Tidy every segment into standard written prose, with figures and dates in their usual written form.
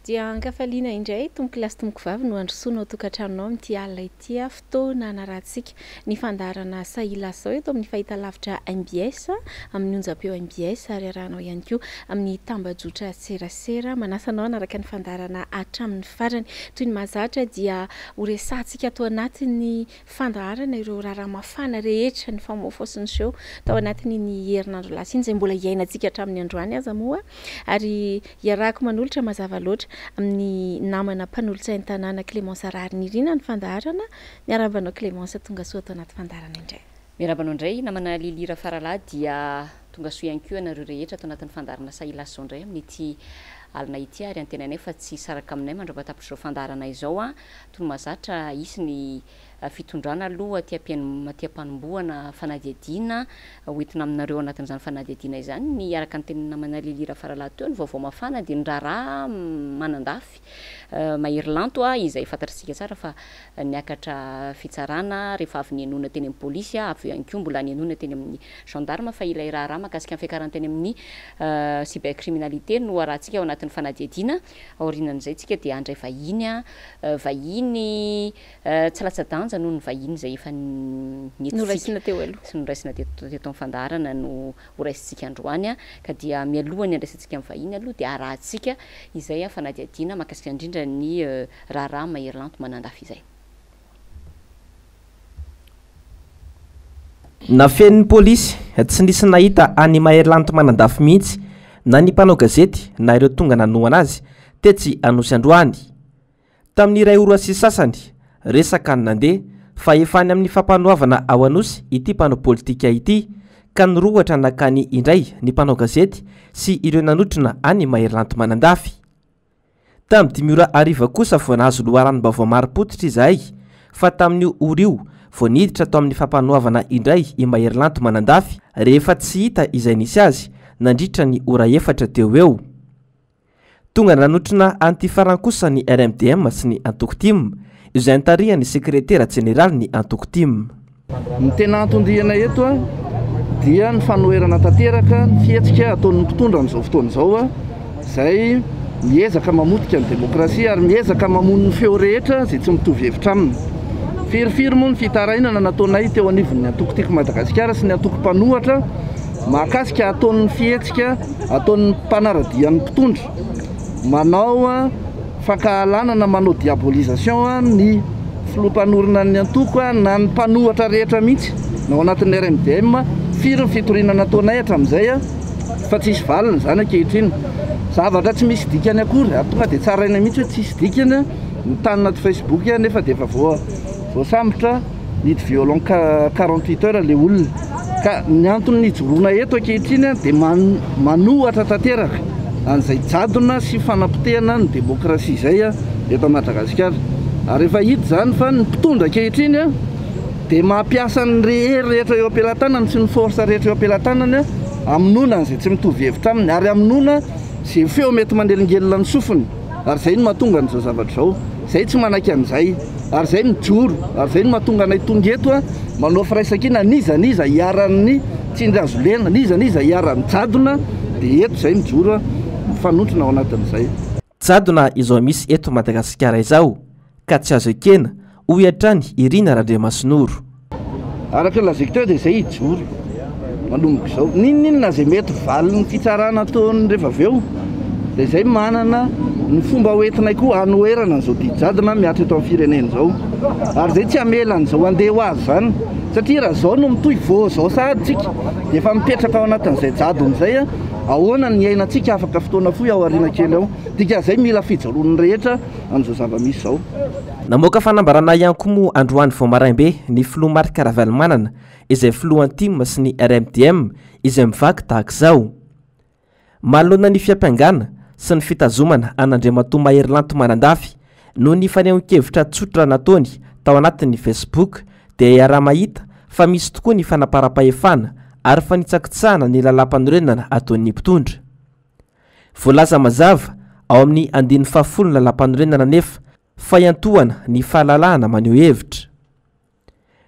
Dia ankafaliana indray tompokolahy sy tompokovavy no handrosoana ao tokantranonao amin'ity alina ity fotoana hanarahantsika ny fandaharana Sahila Sao eto amin'ny fahitalavitra mbs amin'ny onjam-peo mbs ary arahanao ihany koa amin'ny tambajotra serasera. Manasa anao hanaraka ny fandaharana hatramin'ny farany. Toy ny mahazatra dia horesahantsika ato anatin'ny fandaharana ireo raharaha mafana rehetra nifamofoa sy niseho tao anatin'iny herinandro lasa iny, izay mbola iainantsika hatramin'ny androany aza moa, ary iarahako manolotra mazava loatra amin'ny namana mpanolotsain'ny tanàna Clémence Raharinirina ny fandaharana. Miarahaba anao Clémence, tonga soa ato anaty fandaharana indray. Miarahaba anao indray namana Lily Rafaralahy, dia tonga soa ihany koa ianareo rehetra ato anatin'ny fandaharana Sahilasy izao indray amin'ity alina ity, ary antenainay fa tsy hisaraka aminay mandra-pahatapitr'izao fandaharana izao. Toy ny mahazatra, hisy ny fitondrana aloha aty am-panombohana fanadihadiana hoentina aminareo ao anatin'izany fanadihadiana izany. Ny araka ny tenin'ny namana Lily Rafaralahy teo, ny vaovao mafana dia ny raharaha Manandafy Mahery Lanto izay fantatr'isika tsara fa niakatra fitsarana rehefa avy nihainoana teny amin'ny polisy, avy eo ihany koa mbola nihainoana teny amin'ny gendarme fa ilay raharaha mahakasika ny fiakarana teny amin'ny cybercriminalité no arahantsika ao anatin'ny fanadihadiana. Aorianan'izay tsika dia handray vahiny a, vahiny tsy latsa-danja noho ny vahiny izay efa nentintsika Noraisina teo aloha. sy noraisina teto teto amin'ny fandaharana no horaisintsika androany a, ka dia mialohan'ny handraisantsika ny vahiny aloha dia arahantsika izay fanadihadiana mahakasika indrindra ny raharaha Mahery Lanto Manandafy izay. Nafenin'ny polisy, tsy nisy nahita an'i Maherilanto Manandafy mihitsy na ny mpanao gazety na ireo tonga nanohana azy tetsy Anosy androany. Tamin'ny iray ora sy sasany, resaka no nandeha fa efa any amin'ny fampanoavana ao Anosy ity mpanao politika ity ka nirohotra nankany indray ny mpanao gazety sy ireo nanotrona an'i Maherilanto Manandafy. Tamin'ny dimy ora hariva kosa vao nahazo loharanom-baovao marim-pototra izahay fa tamin'io ora io vao niditra tao amin'ny fampanoavana indray i Maherilanto Manandafy rehefa tsy hita izay nisy azy nandritra ny ora efatra teo ho eo. Tonga nanotrona an'ity farany kosa ny RMDM sy ny antoko tim izay notarihan'ny sekretera jeneralin'ny antoko tim. Ny tena anton-diana eto dia ny fanoherana tanteraka ny fihetsika ataon'ny mpitondra amin'izao fotoana izao izay miezaka mamotika ny demokrasia ary miezaka mamono ny feo rehetra izay tsy mitovy hevitra aminy. Firifiry moa ny fitarainana nataonay teo anivon'ny antoko Tiako Madagasikara sy ny antoko mpanohatra mahakasika ataon'ny fihetsika ataon'ny mpanara-dia ny mpitondra manao fankahalana na manao diabolisation ny filoha mpanorina ny antoko na ny mpanohatra rehetra mihitsy na ao anatin'ny RMDM, firy ny fitoriana nataonay hatramin'izay fa tsisy valiny izany ankehitriny. Zavatra tsy misy dikany akory ary tonga dia tsaraina mihitsy hoe tsisy dikany ny tany anaty Facebook nefa dia efa voasambotra Nid violent 48 heures le olona. Ka ny antony nijoroana eto ankehitriny dia manohatra tanteraka an'izay jadona sy fanapotehana ny demokrasia izay eto Madagasikara. Ary efa hita izany fa ny mpitondra ankehitriny dia mampiasa ny hery rehetra eo am-pelatanany sy ny force rehetra eo am-pelatanany hamonoana an'izay tsy mitovy hevitra aminy ary hamonoana izay feo mety manelingelina ny sofiny. Ary izay no mahatonga an'izao zavatra izao. Izay tsy manaiky an'izay. Ary izay mijoro. Ary izay no mahatonga anay tonga eto manao firaisankina n'iza n'iza iharan'ny tsindry hazo lena, n'iza n'iza iharan'ny jadona dia eto izay mijoro mifanontrona ao anatin'izay. Jadona izao misy eto Madagasikara izao ka tsy azo ekena, hoy hatrany i Rina Randriamasinoro. Araka ny lazaiko teo dia izay hijoro manomboka izao. N'inon'inona izay mety valin'ny fitsarana ataony rehefa avy eo dia izay manana ny fomba hoentinay koa hanoherana an'izao didy jadona mihatra eto amin'ny firenena izao. Ary izay tsy hamela an'izao handeha ho azy izany satria raha izao no mitohy vao izao sahady tsika dia efa mipetraka ao anatin'izay jadona izay. Ahoana ny hiainantsika afaka fotoana fohy ao aoriana kely ao. Dikan'izay mila fijoroan'ny rehetra amin'izao zava-misy izao. Namoaka fanambarana ihany koa moa androany vao maraim-be ny filoha Marc Ravalomanana izay filohan'ny tim sy ny RMDM izay mivaky tahaka izao. Manoloana ny fiampangana sy ny fitazomana an'Andriamatoa Mahery Lanto Manandafy noho ny fanehoan-kevitra tsotra nataony tao anatin'ny Facebook dia iaraha-mahita fa misy tokoa ny fanaparam-pahefana ary fanitsakitsahana ny lalàmpanorenana ataon'ny mpitondra. Voalaza mazava ao amin'ny andininy fahafolon'ny lalàmpanorenana anefa fa iantohana ny fahalalahana maneho hevitra.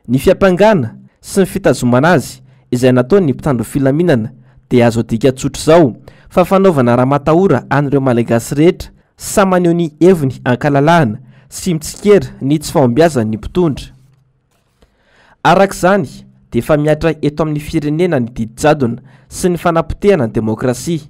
Ny fiampangana sy ny fitazomana azy izay nataon'ny mpitandro filaminana dia azo adika tsotra izao fa fanaovana ramatahora an'ireo Malagasy rehetra. Samy maneho ny heviny an-kalalahana sy mitsikera ny tsy fahombiazan'ny mpitondra. Araka izany dia efa mihatra eto amin'ny firenena ny didy jadona sy ny fanapotehana ny demokrasia.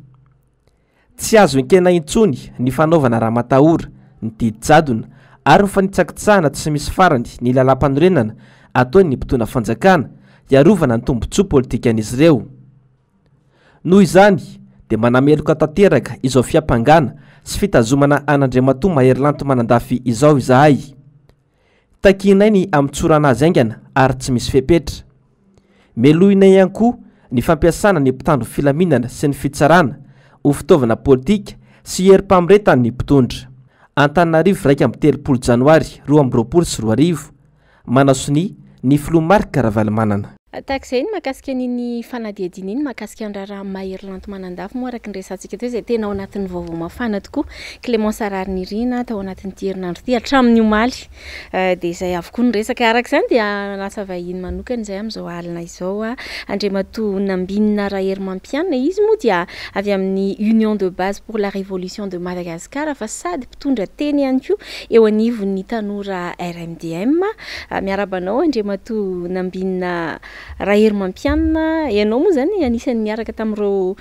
Tsy azo ekena intsony ny fanaovana ramatahora, ny didy jadona ary ny fanitsakitsahana tsy misy farany ny lalàmpanorenana ataon'ny mpitondra fanjakana hiarovana ny tombontsoa politikan'izy ireo. Noho izany dia manameloka tanteraka izao fiampangana sy fitazomana an'Andriamatoa Maherilanto Manandafy izao izahay. Takianay ny hamotsorana azy haingana ary tsy misy fepetra. Melohinay ihany koa ny fampiasana ny mpitandro filaminana sy ny fitsarana ho fitaovana politika sy herim-pamoretan'ny mpitondra. Antananarivo 31 janoary 2022, Manao sonia ny filoha Marc Ravalomanana. Tahaka izay ny mahakasika an'iny fanadihadiana iny mahakasika ny raharaha Mahery Lanto Manandafy moa araka ny resahantsika teo izay tena ao anatin'ny vaovao mafana tokoa. Clémence Raharinirina tao anatin'ity herinandro ity hatramin'ny omaly dia izay avokoa ny resaka. Araka izany dia lasa vahiny manokana izay amin'izao alina izao Andriamatoa Nambinina Raherimampianina. Izy moa dia avy amin'ny Union de base pour la révolution de Madagascar fa sady mpitondra teny ihany koa eo anivon'ny tanora RMDM. Miarahaba anao Andriamatoa Nambinina Raherimampianina. Ianao moa izany anisan'ny niaraka tamin'ireo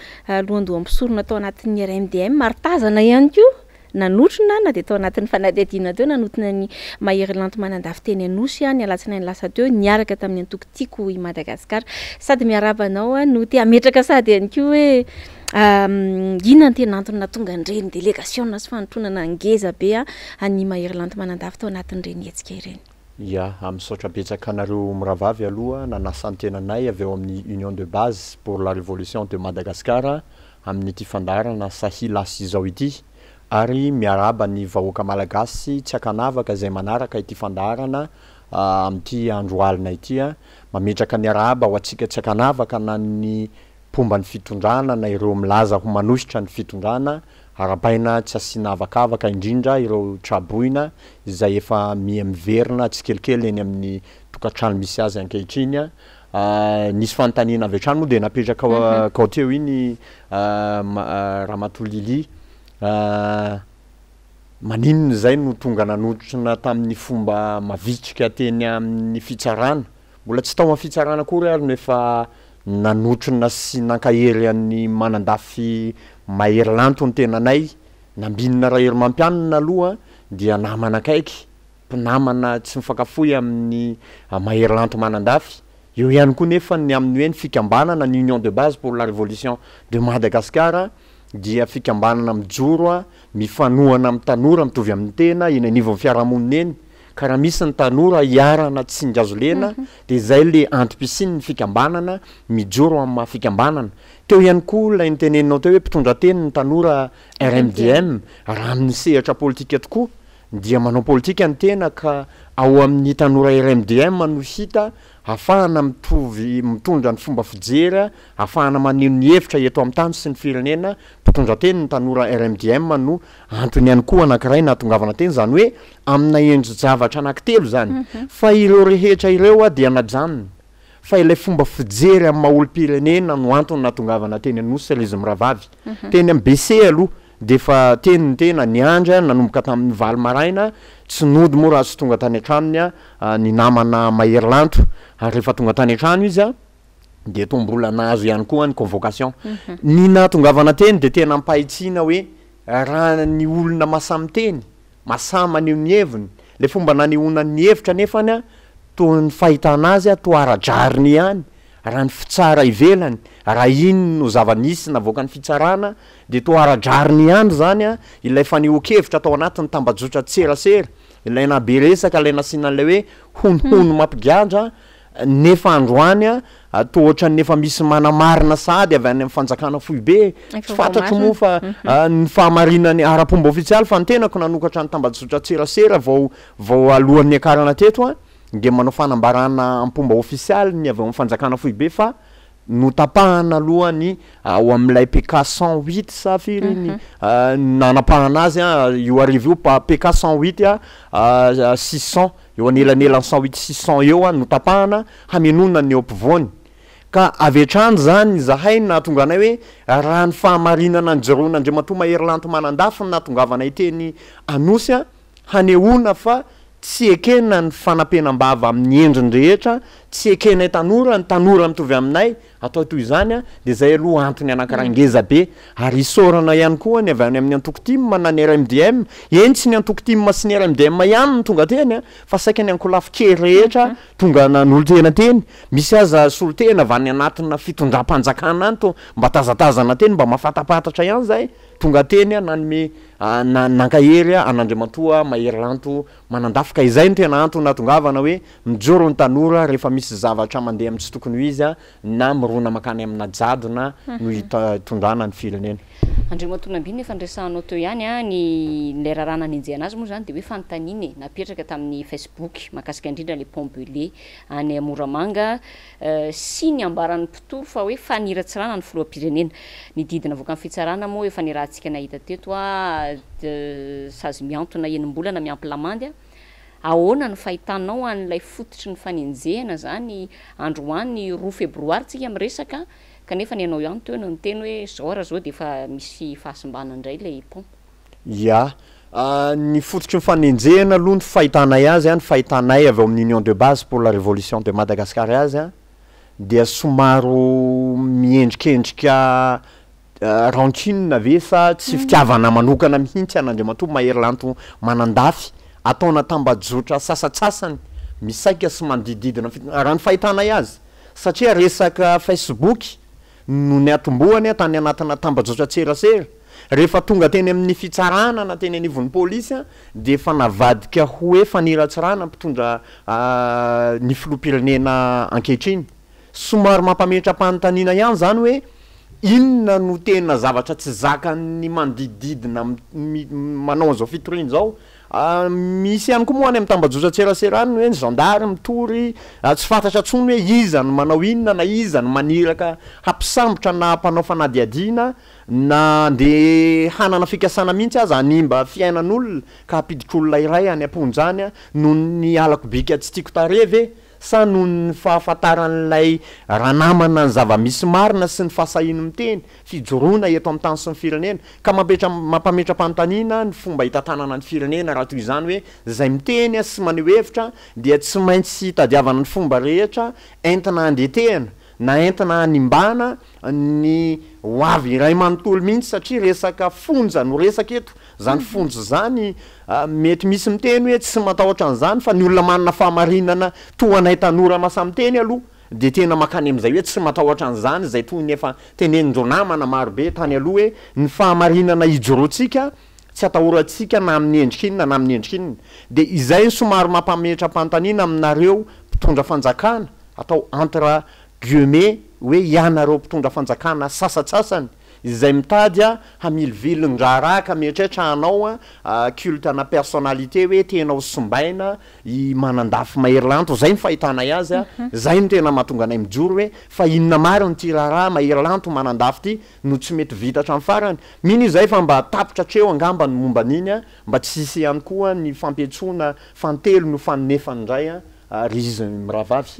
lohandoham-pisorona tao anatin'ny RMDM ary tazana ihany koa nanotrona na dia tao anatin'ny fanadihadiana teo nanotrona an'i Mahery Lanto Manandafy teny Anosy ny alatsinainy lasa teo niaraka tamin'ny antoko Tiako i Madagasikara. Sady miarahaba anao no te hametraka sady ihany koa hoe Inona no tena antony nahatonga an'ireny delegasiona sy fanotronana ngeza be an'i Mahery Lanto Manandafy tao anatin'ireny hetsika ireny? Ya, misaotra betsaka anareo mirahavavy aloha nanasa ny tenanay avy ao amin'ny Union de Base pour la Révolution de Madagascar amin'ity fandaharana Sahy Lasy Izao ity ary miarahaba ny vahoaka Malagasy tsy ankanavaka izay manaraka ity fandaharana amin'ity andro alina ity. Mametraka ny arahaba ho antsika tsy ankanavaka na ny mpomba ny fitondrana na ireo milaza ho manohitra ny fitondrana, arahabaina tsy asiana avakavaka indrindra ireo tra-boina izay efa miha miverina tsikelikely eny amin'ny tokantrano misy azy ankehitriny. Nisy fanontaniana avy hatrany moa dia napetraka kao teo iny Ramatoa Lily, maninona izay no tonga nanotrona tamin'ny fomba mavitrika teny amin'ny fitsarana? Mbola tsy tao amin'ny fitsarana akory ary no efa nanotrona sy nankahery an'i Manandafy Mahery Lanto ny tenanay. Nambinina Raherimampianina aloha dia namana akaiky, mpinamana tsy mifankafohy amin'i Mahery Lanto Manandafy. Eo ihany koa nefa ny amin'ny hoe ny fikambanana, ny Union de base pour la révolution de Madagascar dia fikambanana mijoro mifanohana amin'ny tanora mitovy amin'ny tena eny anivon'ny fiarahamonina eny. Ka raha misy ny tanora iharana tsindriazolena dia izay le antom-pisian'ny fikambanana mijoro amin'ny maha fikambanana. Teo ihany koa ilay noteneninao teo hoe mpitondra teny ny tanora RMDM, raha amin'ny sehatra politika tokoa dia manao politika ny tena ka ao amin'ny tanora RMDM no hita ahafahana mitovy mitondra ny fomba fijery, ahafahana maneho ny hevitra eto amin'ny tany sy ny firenena, mpitondra teny ny tanora RMDM no antony ihany koa anankiray nahatongavana teny, izany hoe amina endri-javatra anankitelo izany, fa ireo rehetra ireo dia najanona, fa ilay fomba fijery amin'ny maha olom-pirenena no antony nahatongavana teny Anosy ry izy mirahavavy. Teny amin'ny BC aloha dia efa teny ny tena, niandry nanomboka tamin'ny valo maraina, tsy nody moa raha tsy tonga tany an-tranony ny namana Mahery Lanto, ary rehefa tonga tany an-trano izy dia toa mbola nahazo ihany koa ny convocation. Ny nahatongavana teny dia tena ampahitsiana hoe raha ny olona mahasahy miteny, mahasahy maneho ny heviny, ilay fomba nanehoana ny hevitra anefany toa ny fahitana azy toa ara-drariny ihany, raha ny fitsara ivelany, raha iny no zava-nisy navoakan'ny fitsarana dia toa ara-drariny ihany izany ilay fanehoan-kevitra tao anatin'ny tambajotran-tserasera, ilay nahabe resaka, ilay nasiana an'ilay hoe honohono mampigadra, nefa androany toa ohatran'ny efa misy manamarina sahady avy any amin'ny fanjakana foibe, tsy fantatro moa fa ny fahamarinany ara-pomba ofisialy fa ny tenako nanokatra ny tambajotran-tserasera vao vao alohan'ny niakarana teto dia manao fanambarana am-pomba ofisialy ny avy ao amin'ny fanjakana foibe fa notapahana aloha ny ao amin'ilay PK 108 sa firy iny nanapahana azy io arivo io PK 108 600 eo anelanelan'ny 108 600 eo notapahana hamenoana ny eo ampovoany. Ka avy hatrany izany izahay no nahatonga anay hoe raha ny fahamarinana nijoroan'Andriamatoa Mahery Lanto Manandafy no nahatongavanay teny Anosy hanehoana fa tsy ekena ny fanampenam-bava amin'ny endriny rehetra, tsy ekenay tanora, ny tanora mitovy aminay atao toy izany dia izay aloha antony anankiray ngeza be ary isaorana ihany koa ny avy any amin'ny antoko tim na ny RMDM, eny tsy ny antoko tim sy ny RMDM ihany no tonga teny fa saika ny ankolafin-kery rehetra tonga nanolo-tena teny, misy aza solontena avy any anatina fitondram-panjakana any toa mba tazatazana teny mba mahafatapatatra ihany izahay, tonga teny nanome nankahery an'Andriamatoa Mahery Lanto Manandafy ka izay no tena antony nahatongavana hoe mijoro ny tanora rehefa misy zavatra mandeha amin'ny tsy tokony ho izy na mirona mankany amina jadona no hitondrana ny firenena. Andriamatoa Nambinina efa niresahanao teo ihany ny ilay raharaha nanenjehana azy moa izany dia hoe fanontaniana e, napetraka tamin'ny Facebook mahakasika indrindra ilay pont Belley any Moramanga sy ny ambaran'ny mpitory fa hoe faniratsirana ny filoham-pirenena. Ny didy navoakan'ny fitsarana moa efa niarahantsika nahita teto sazy mihantona enim-bolana miampy lamandy. Ahoana no fahitanao an'ilay fototry ny fanenjehana izany androany roa febroary tsika miresaka kanefa ny anao ihany teo no niteny hoe zao raha zao dia efa misy fahasimbana indray ilay pont. Ya. Ny fototry ny fanenjehana aloha ny fahitanay azy, ny fahitanay avy ao amin'ny Union de base pour la révolution de Madagascar azy dia somary miendrikendrika Rancune ve sa tsy fitiavana manokana mihintsy an'Andriamatoa Mahery Lanto Manandafy ataona tambajotra sasatsasany misaika sy manodidididina ny fitondrana, raha ny fahitanay azy, satria resaka Facebook no niatombohany tany anatina tambajotran-tserasera, rehefa tonga teny amin'ny fitsarana na teny anivon'ny polisy dia efa navadika ho hoe faniratsirana mpitondra ny filoham-pirenena ankehitriny. Somary mampametra-panontaniana ihany izany hoe inona no tena zavatra tsy zakan'ny manodidididina manao an'izao fitoriana izao. Misy ihany koa moa any amin'ny tambajotran-tserasera any ny hoe ny zandary mitory, tsy fantatra intsony hoe iza no manao inona na iza no maniraka hampisambotra na hampanao fanadihadiana na andeha hanana fikasana mihitsy aza hanimba fiainan'olona ka hampiditra olona iray any am-ponja any noho ny halako bika tsy tiako tarehy ve? Sa noho ny fahafantaran'ilay ranamana ny zava-misy marina sy ny fahasahiany miteny, fijoroana eto amin'ny tany sy ny firenena, ka mampetra mampametra-panontaniana ny fomba hitantanana ny firenena raha toy izany hoe izay miteny sy maneho hevitra dia tsy maintsy hitadiavana ny fomba rehetra entina handetehana na entina hanimbana ny ho avy iray manontolo mihitsy satria resaka fonja no resaka eto, zany fonja zany mety misy miteny hoe tsy matahotra an'izany fa ny olona manana fahamarinana toa anay tanora masahy miteny aloha dia tena makany amin'izay hoe tsy matahotra an'izany izay toy ny efa tenenin-dreo namana marobe tany aloha hoe ny fahamarinana ijoroantsika tsy atahorantsika na amin'ny endrika inona na amin'ny endrika inona dia izay no somary mampametra-panontaniana aminareo mpitondra fanjakana atao entre guillemets hoe ianareo mpitondra fanjakana sasatsasany izay mitady hamilivily ny raharaha ka mieritreritra hanao culte ana personnalité hoe tena ho simbaina i Manandafy Mahery Lanto, zay ny fahitanay azy, zay no tena mahatonga anay mijoro hoe fa inona marina ity raharaha Mahery Lanto Manandafy ity no tsy mety vita hatramin'ny farany, mino izahay fa mba tapitra hatreo angamba ny momba an'iny mba tsy hisy ihany koa ny fampiantsoana fantelony ho fanonefany indray ry izy mirahavavy.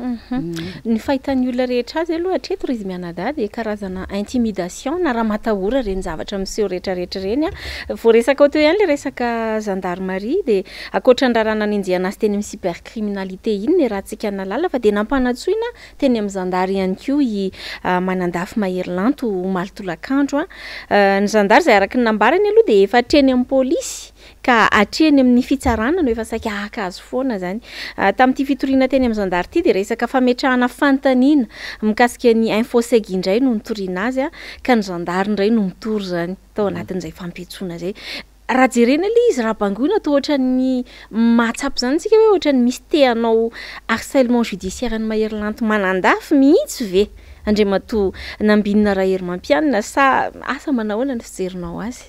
Ny fahitan'ny olona rehetra azy aloha hatreto ry izy mianadahy dia karazana intimidation na ramatahora ireny zavatra miseho rehetra rehetra ireny a. Voaresaka ao teo ihany ilay resaka gendarmerie dia ankoatra ny raharaha nanenjehana azy teny amin'ny cybercriminalité iny ny rahantsika nahalala fa dia nampanantsoina teny amin'ny zandary ihany koa i Manandafy Mahery Lanto omaly tolakandro. Ny zandary izay araka ny nambarany aloha dia efa hatreny amin'ny polisy Ka hatreny amin'ny fitsarana no efa saika haka azy foana izany. Tamin'ity fitoriana teny amin'ny zandary ity dia resaka fametrahana fanontaniana mikasika ny Infoseg indray no nitoriana azy ka ny zandary indray no mitory izany tao anatin'izay fampiantsoana izay. Raha jerena ilay izy, raha bangoina toa ohatran'ny mahatsapa izany isika hoe ohatran'ny misy te hanao harcèlement judiciaire an'i Mahery Lanto Manandafy mihitsy ve Andriamatoa Nambinina Raherimampianina sa asa manahoana ny fijerinao azy?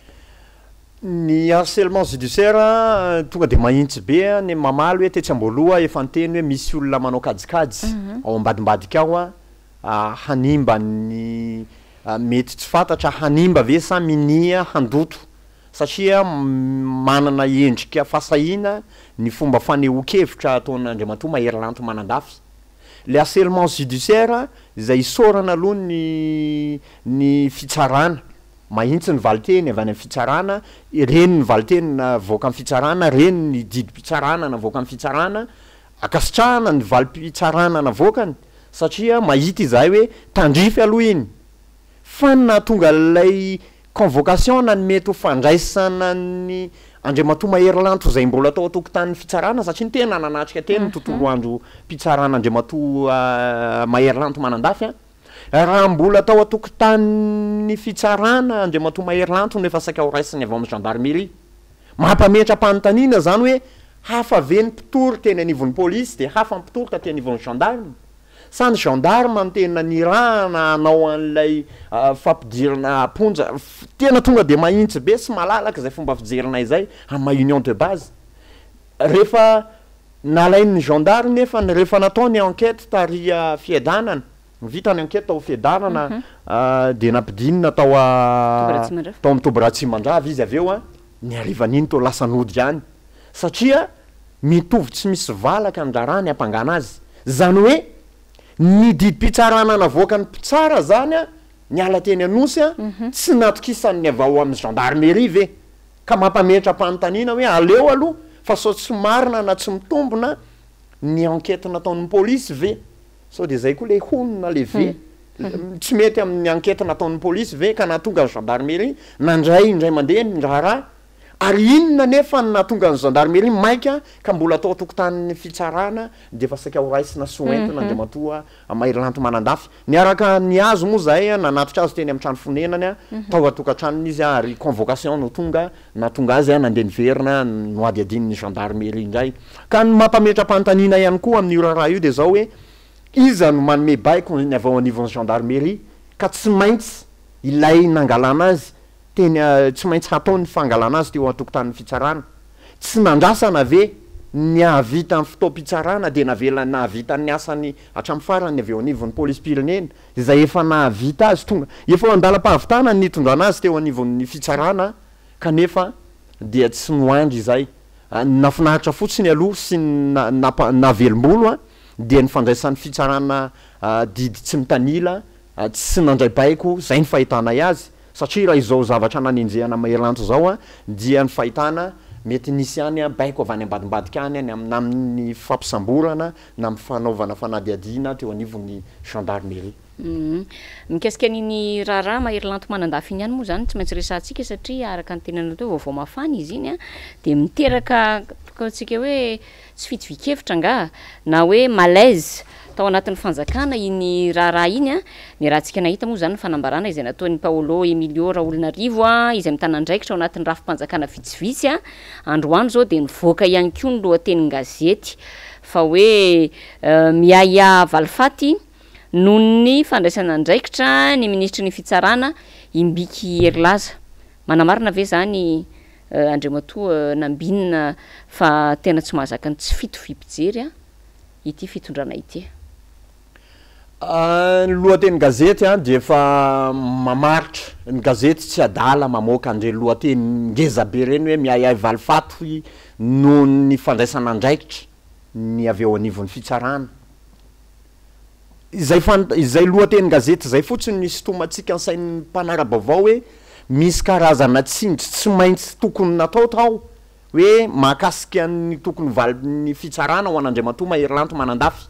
Ny harcèlement judiciaire tonga dia mahintsy be ny mamaly hoe tetsy amboaloha efa niteny hoe misy olona manao kajikajy ao ambadimbadika ao hanimba ny mety tsy fantatra hanimba ve sa minia handoto satria manana endrika fahasahiana ny fomba fanehoan-kevitra ataon'Andriamatoa Mahery Lanto Manandafy. Le harcèlement judiciaire izay isaorana aloha ny ny fitsarana, mahintsy ny valinteny avy any amin'ny fitsarana, reny ny valinteny navoakan'ny fitsarana, reny ny didim-pitsarana navoakan'ny fitsarana, ankasitrahana ny valim-pitsarana navoakany satria mahita izahay hoe tandrify aloha iny fa ny nahatonga an'ilay convocation na ny mety ho fandraisana an'i Andriamatoa Mahery Lanto izay mbola tao an-tokotanin'ny fitsarana satria ny tena nanatrika teny ny tontolo androm-pitsarana Andriamatoa Mahery Lanto Manandafy an! Raha mbola tao an-tokotanin'ny fitsarana Andriamatoa Mahery Lanto no efa saika horaisiny avy ao amin'ny gendarmerie. Mampametra-panontaniana izany hoe hafa ve ny mpitory teny anivon'ny polisy dia hafa ny mpitory taty anivon'ny gendarme? Sa ny gendarme no tena nirahana hanao an'ilay fampidirana am-ponja? Tena tonga dia mahintsy be sy malalaka izay fomba fijerinay izay amin'ny maha union de base. Rehefa nalain'ny gendarme nefa ny rehefa natao ny enquête tary Fiadanana, vita ny enquête tao Fiadanana dia nampidinina tao tao amin'ny Toby Ratsimandrava izy avy eo, ny harivan'iny toa lasa nody ihany. Satria mitovy tsy misy valaka ny raharaha niampangana azy. Izany hoe ny didim-pitsarana navoakan'ny mpitsara izany niala teny Anosy tsy natokisan'ny avy ao amin'ny gendarmerie ve? Ka mampametra-panontaniana hoe aleo aloha fa sao tsy marina na tsy mitombina ny enquête nataon'ny polisy ve? Sao dia izay koa ilay hono na ilay ve? Tsy mety amin'ny enquête nataon'ny polisy ve ka nahatonga ny gendarmerie nandray indray mandeha ny raharaha? Ary inona anefa no nahatonga ny gendarmerie maika ka mbola tao an-tokotanin'ny fitsarana dia efa saika horaisina sy hoentina Andriamatoa Maherilanto Manandafy. Niaraka nihazo moa izahay nanatitra azy teny amin'ny trano fonenany tao an-tokantranony izy ary convocation no tonga nahatonga azy nandeha niverina nohadihadian'ny gendarmerie indray. Ka ny mampametra-panontaniana ihany koa amin'io raharaha io dia izao hoe iza no manome baiko ny avy ao anivon'ny gendarmerie ka tsy maintsy ilay nangalana azy Teny tsy maintsy hatao ny fangalana azy teo an-tokotanin'ny fitsarana. Tsy nandrasana ve ny hahavita ny fotoam-pitsarana dia navela nahavita ny asany hatramin'ny farany ny avy eo anivon'ny polisim-pirenena izay efa nahavita azy tonga efa eo an-dalam-pahavitana ny nitondrana azy teo anivon'ny fitsarana kanefa dia tsy noandry izay. Ny nahafinaritra fotsiny aloha sy ny nahavelom-bolo dia ny fandraisan'ny fitsarana didy tsy mitanila Tsy nandray baiko, izay ny fahitanay azy, satria raha izao zavatra nanenjehana Mahelanto izao dia ny fahitana mety nisy ihany baiko avy any ambadimbadika any na amin'ny fampisamborana na amin'ny fanaovana fanadihadiana teo anivon'ny gendarmerie. Mikasika an'iny raharaha Maherilanto Manandafy iny ihany moa izany tsy maintsy resahantsika satria araka ny tenanao teo vaovao mafana izy iny dia miteraka ataontsika hoe Tsy fitovian-kevitra angaha na hoe malaise tao anatin'ny fanjakana iny raharaha iny an! Niarahantsika nahita moa izany ny fanambarana izay nataon'i Paolo Emilio Raholinarivo izay mitana andraikitra ao anatin'ny rafi-panjakana vitsivitsy an! Androany izao dia nivoaka ihany koa ny lohatenin-gazety fa hoe miahiahy valifaty noho ny fandraisana andraikitra ny minisitry ny fitsarana Imbiky Herilaza. Manamarina ve izany Andriamatoa Nambinina fa tena tsy mahazaka ny tsy fitoviam-pijery ity fitondrana ity. Ny lohatenin-gazety dia efa mamaritra, ny gazety tsy adala mamoaka an'ireny lohateny ngeza be ireny hoe miahiahy valifaty noho ny fandraisana andraikitra ny avy eo anivon'ny fitsarana. Izay fan, izay lohatenin-gazety izay fotsiny no isintomantsika ny sain'ny mpanara-baovao hoe misy karazana tsindry tsy maintsy tokony natao tao hoe mahakasika ny tokony ho valin'ny fitsarana ho an'Andriamatoa Maherilanto Manandafy.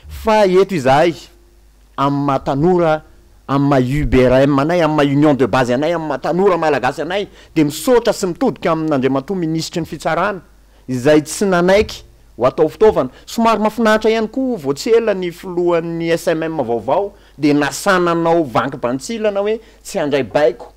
Fa eto izahay amin'ny maha tanora, amin'ny maha UBRM anay, amin'ny maha Union de base anay, amin'ny maha tanora malagasy anay dia misaotra sy mitodika amin'Andriamatoa Minisitry ny Fitsarana izay tsy nanaiky ho atao fitaovana. Somary mahafinaritra ihany koa vao tsy ela ny filohan'ny SMM vaovao dia nasana nanao vanky bantsilana hoe tsy handray baiko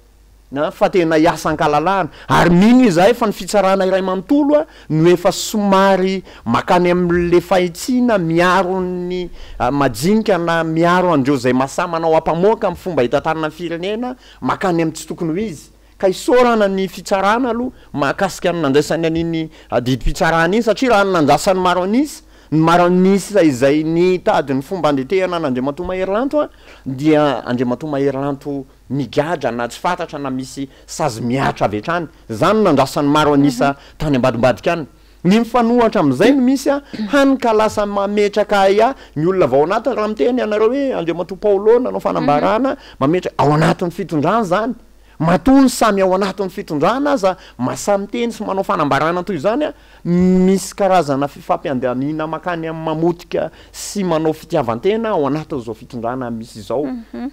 na fa tena hiasa ankalalahana ary mino izahay fa ny fitsarana iray manontolo no efa somary makany amin'le fahitsiana miaro ny majinika na miaro an'ireo izay masahy manao ampamoaka amin'ny fomba hitantanana ny firenena makany amin'ny tsy tokony ho izy. Ka isaorana ny fitsarana aloha mahakasika ny nandraisany an'iny didim-pitsarana iny satria raha ny nandrasan'ny maro an'isa, ny maro an'isa izay nitady ny fomba handetehana an'Andriamatoa Maherilanto dia Andriamatoa Maherilanto migadra na tsy fantatra na misy sazy mihatra avy hatrany. Izany no nandrasan'ny maro an'isa tany ambadimbadika any. Ny mifanohatra amin'izay no misy a, hany ka lasa mametraka ahiahy ny olona avy ao anatiny raha miteny ianareo hoe Andriamatoa Paolo nanao fanambarana mametraka ao anatin'ny fitondrana izany. Matoa ny samy ao anatin'ny fitondrana aza masahy miteny sy manao fanambarana toy izany, misy karazana fifampiandaniana mankany amin'ny mamotika sy manao fitiavan-tena ao anatin'izao fitondrana misy izao.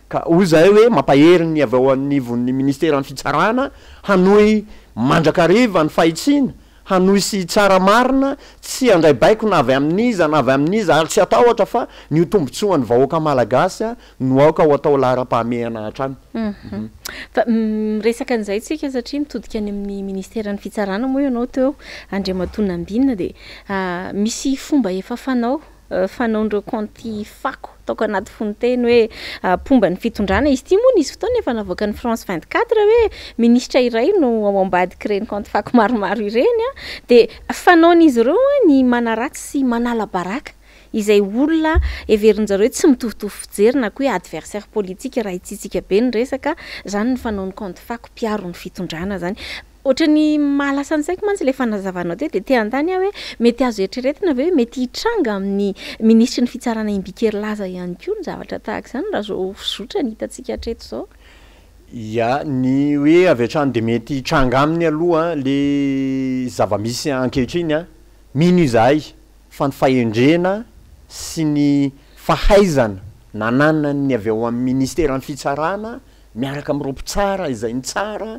Ka hoy izahay hoe mampahery ny avy ao anivon'ny ministeran'ny fitsarana hanohy mandrakariva ny fahitsiana, hanohy sy hitsara marina, tsy handray baiko na avy amin'iza na avy amin'iza ary tsy hatahotra fa ny ho tombontsoan'ny vahoaka malagasy no aoka ho atao laharam-pahamehana hatrany. Fa miresaka an'izay tsika satria mitodika any amin'ny ministeran'ny fitsarana moa ianao teo Andriamatoa Nambinina dia misy fomba efa fanao fanaon'ireo kaonty fako ataoko anaty fononteny hoe mpomba ny fitondrana. Izy ity moa nisy fotoana efa navoakan'ny France 24 hoe minisitra iray no ao ambadik'ireny kaonty fako maromaro ireny. Dia fanaon'izy ireo ny manaratsy sy manala baraka izay olona heverin'jareo hoe tsy mitovitovy fijery na koa hoe adversaire politique raha hitsitsika be ny resaka. Izany ny fanaon'ny kaonty fako mpiaro ny fitondrana izany. Ohatran'ny mahalasa ny saiko mantsy ilay fanazavanao teo dia te hanontany aho hoe mety azo eritreretina ve hoe mety hitranga amin'ny minisitry ny fitsarana Imbiki Herilaza ihany koa ny zavatra tahaka izany raha izao fizotra ny hitantsika hatreto izao? Ya, ny hoe avy hatrany dia mety hitranga aminy aloha le zava-misy ankehitriny an, mino izahay fa ny fahendrena sy ny fahaizana nananan'ny avy ao amin'ny ministeran'ny fitsarana miaraka amin'ireo mpitsara izay nitsara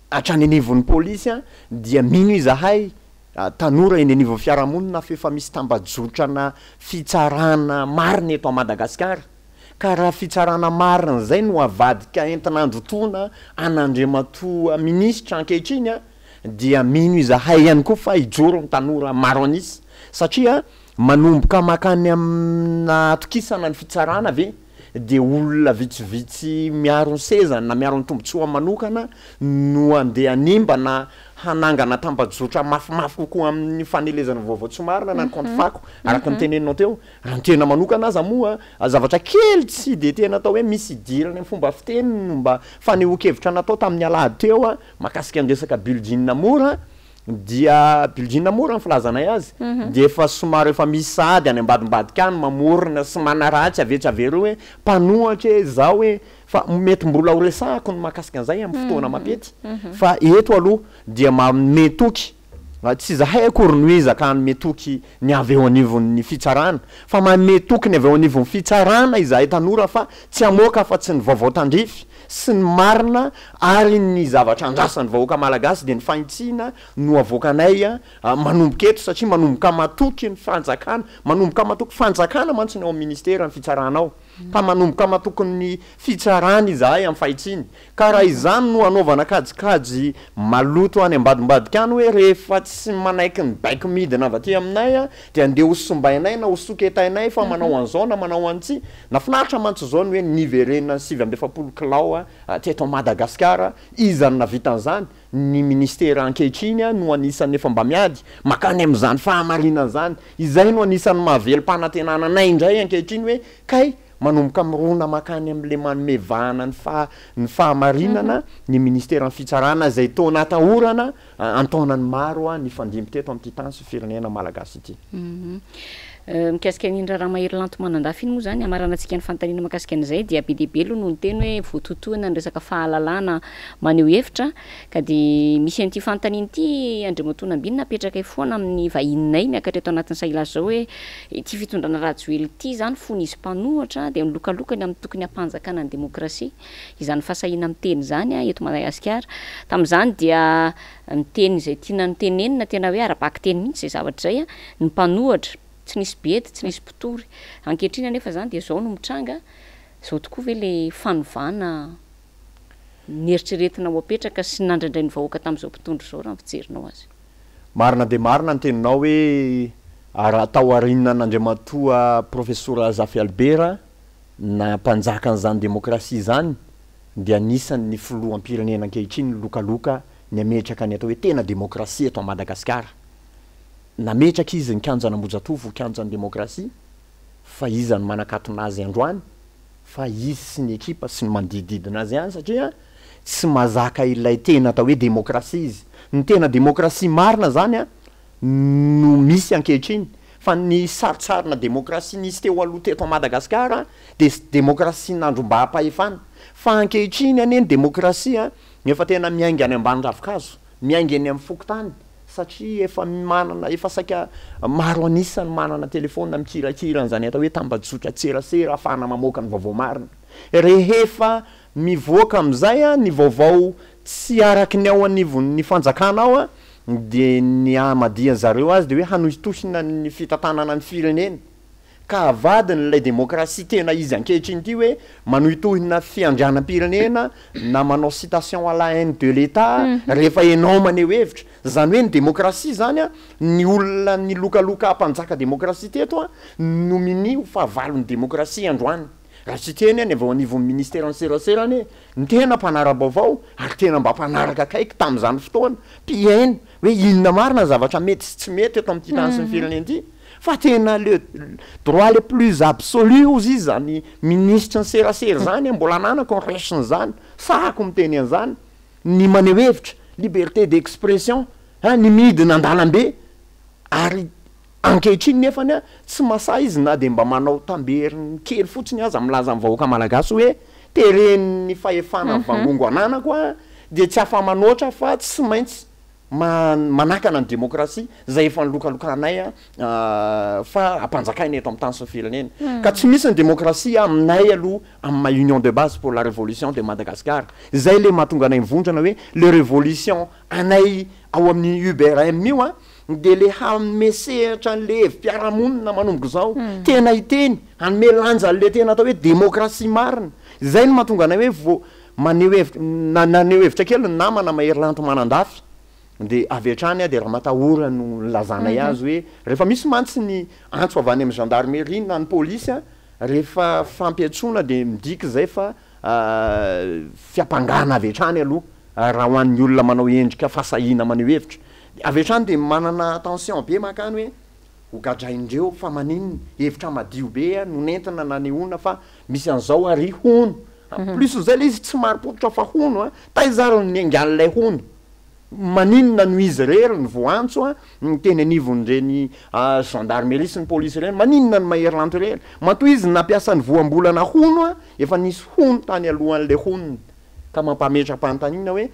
hatrany anivon'ny polisy dia mino izahay tanora eny anivon'ny fiarahamonina fa efa misy tambajotrana fitsarana marina eto Madagasikara ka raha fitsarana marina izay no avadika entina androtoana an'Andriamatoa minisitra ankehitriny dia mino izahay ihany koa fa hijoro ny tanora maro an'isa satria manomboka makany amina atokisana ny fitsarana ve dia olona vitsivitsy miaro ny sezany na miaro ny tombontsoany manokana no handeha hanimba na hanangana tambajotra mafimafy kokoa amin'ny fanelezana vaovao tsy marina na ny kaonty fako araka ny teneninao teo. Raha ny tena manokana aza moa, zavatra kely tsy dia tena atao hoe misy idirany amin'ny fomba fiteny no mba fanehoan-kevitra natao tamin'ny alahady teo mahakasika ny resaka building mora dia building mora ny filazanay azy dia efa somary efa misy sahady any ambadimbadika any mamorona sy manaratsy avy etsy avy eroa hoe mpanohatra e zao e fa mety mbola ho resahako ny mahakasika an'izay amin'ny fotoana mampety fa eto aloha dia manome toky tsy izahay akory no ezaka hanome toky ny avy eo anivon'ny fitsarana fa manome toky ny avy eo anivon'ny fitsarana izahay tanora fa tsy hamoaka afa-tsy ny vaovao tandrify sy ny marina ary ny zavatra andrasan'ny vahoaka malagasy dia ny fahintsiana no avoakanay manomboka eto satria manomboka matoky ny fanjakana, manomboka matoky fanjakana mantsy ny ao amin'ny ministera ny fitsarana ao ka manomboka matoky ny fitsarana izahay amin'ny fahintsiany ka raha izany no hanaovana kajikajy maloto any ambadimbadika any hoe rehefa tsy manaiky ny baiko midina avy aty aminay dia andeha ho simbainay na ho soketainay fa manao an'izao na manao an'itsy Nafinaritra mantsy izao ny hoe niverenan'ny 49 kilao teto Madagasikara, iza no nahavita an'izany? Ny ministera ankehitriny no anisan'ny efa mba miady makany amin'izany fahamarinana izany, izay no anisan'ny mahavelom-panantenana anay indray ankehitriny hoe kay manomboka mirona makany amin'ilay manome vahana ny faha ny fahamarinana ny ministeran'ny fitsarana izay toa natahorana an-taonany maro nifandimby teto amin'ity tany sy firenena malagasy ity. Mikasika an'iny raharaha Mahery Lanto Manandafy iny moa izany, hamaranantsika ny fanontaniana mahakasika an'izay dia be dia be aloha no niteny hoe voatotohina ny resaka fahalalahana maneho hevitra ka dia misy an'ity fanontaniana ity Andriamatoa Nambinina apetrakay foana amin'ny vahininay miakatra eto anatin'ny Sahilahy izao hoe ity fitondrana Rajoelina ity izany fony izy mpanohitra dia nilokalokany amin'ny tokony hampanjakana ny demokrasia izany fahasahiana miteny izany eto Madagasikara. Tamin'izany dia niteny izay tiana notenenina, tena hoe ara-bakiteny mihitsy izay zavatra izay, ny mpanohatra, tsy nisy bedy, tsy nisy mpitory. Ankehitriny anefa izany dia izao no mitranga, izao tokoa ve ilay fanovana neritreretina ho apetraka sy nandrandrain'ny vahoaka tamin'izao mpitondra izao raha ny fijerinao azy? Marina dia marina ny teninao hoe raha tao aorianan'Andriamatoa Profesora Zafy Albert, na mpanjaka an'izany demokrasia izany dia anisan' ny filoham-pirenena ankehitriny nilokaloka ny hametraka ny atao hoe tena demokrasia eto Madagasikara. Nametraka izy ny kianjan'Ambohijatovo ho kianjan'ny demokrasia fa iza no manakatona azy androany fa izy sy ny ekipa sy ny manodidididina azy ihany satria tsy mazaka ilay tena atao hoe demokrasia izy. Ny tena demokrasia marina izany an! no misy ankehitriny fa ny saritsarina demokrasia nisy teo aloha teto a Madagasikara de demokrasia nandrombaham-pahefana, fa ankehitriny anie ny demokrasia efa tena miainga any ambany ravin-kazo, miainga eny amin'ny fokontany satria efa manana, efa saika maro an'isa ny manana telefaonina mikirakira an'izany atao hoe tambajotran-tserasera ahafahana mamoaka ny vaovao marina. Rehefa mivoaka amin'izay ny vaovao tsy araky ny ao anivon'ny fanjakana ao dia ny hamadihan zareo azy dia hoe hanohitohina ny fitantanana ny firenena ka avadiny ilay demokrasia tena izy ankehitriny ity hoe manohitohina fiandrianam-pirenena na manao citation à la haine de l'Etat rehefa enao maneho hevitra. Izany hoe ny demokrasia izany an, ny olona nilokaloka hampanjaka demokrasia teto an no minia ho fahavalon'ny demokrasia androany. Raha tsy hiteny aho ny avy ao anivon'ny ministeran'ny serasera anie no tena mpanara-baovao ary tena mba mpanaraka akaiky tamin'izany fotoana, mpihaino hoe inona marina ny zavatra mety sy tsy mety eto amin'ity tany sy ny firenena ity fa tena le droit le plus absolu hozy izy zany minisitry ny serasera zany mbola ananako ny resin'izany, sahako miteny an'izany, ny maneho hevitra, liberté d'expression, hein, ny midina an-dalambe ary Ankehitriny nefany tsy masahy izy na dia mba manao tamberiny kely fotsiny aza milaza amin'ny vahoaka malagasy hoe teren'ny fahefana mivangongo ananako aho dia tsy afa-manoatra fa tsy maintsy manakana ny demokrasia izay efa nilokalokanay fa ampanjakaina eto amin'ny tany sy ny firenena. Ka tsy misy ny demokrasia aminay aloha amin'ny maha Union de base pour la révolution de Madagascar. Izay ilay mahatonga anay mivondrana hoe le révolution anay ao amin'ny UBRM io an, dia le hanome sehatra an'le hevi-piarahamonina manomboka izao, tena hiteny, hanome lanja an'le tena atao hoe demokrasia marina. Izay no mahatonga anay hoe vao maneho hevitra, naneho hevitra kely ny namana Mahery Lanto Manandafy, dia avy hatrany aho dia ramatahora no nilazanay azy hoe rehefa misy mantsy ny antso avy any amin'ny gendarmerie na ny polisy rehefa fampiantsoana dia midika izay fa fiampangana avy hatrany aloha raha ho an'ny olona manao endrika fahasahiana maneho hevitra. Dia avy hatrany dia manana attention be mankany hoe ho gadrain-dreo fa maninona, hevitra madio be no nentina nanehoana fa misy an'izao ary hono. En plus izay ilay izy tsy marim-pototra fa hono an, taiza ary no niaingan'ilay hono? Maninona no izy irery no voaantso an, ny teny anivon'ireny gendarmerie sy ny polisy ireny, maninona no Mahery Lanto irery? Matoa izy nampiasa ny voambolana hono an, efa nisy hono tany alohan'ilay honony, ka mampametra-panontaniana hoe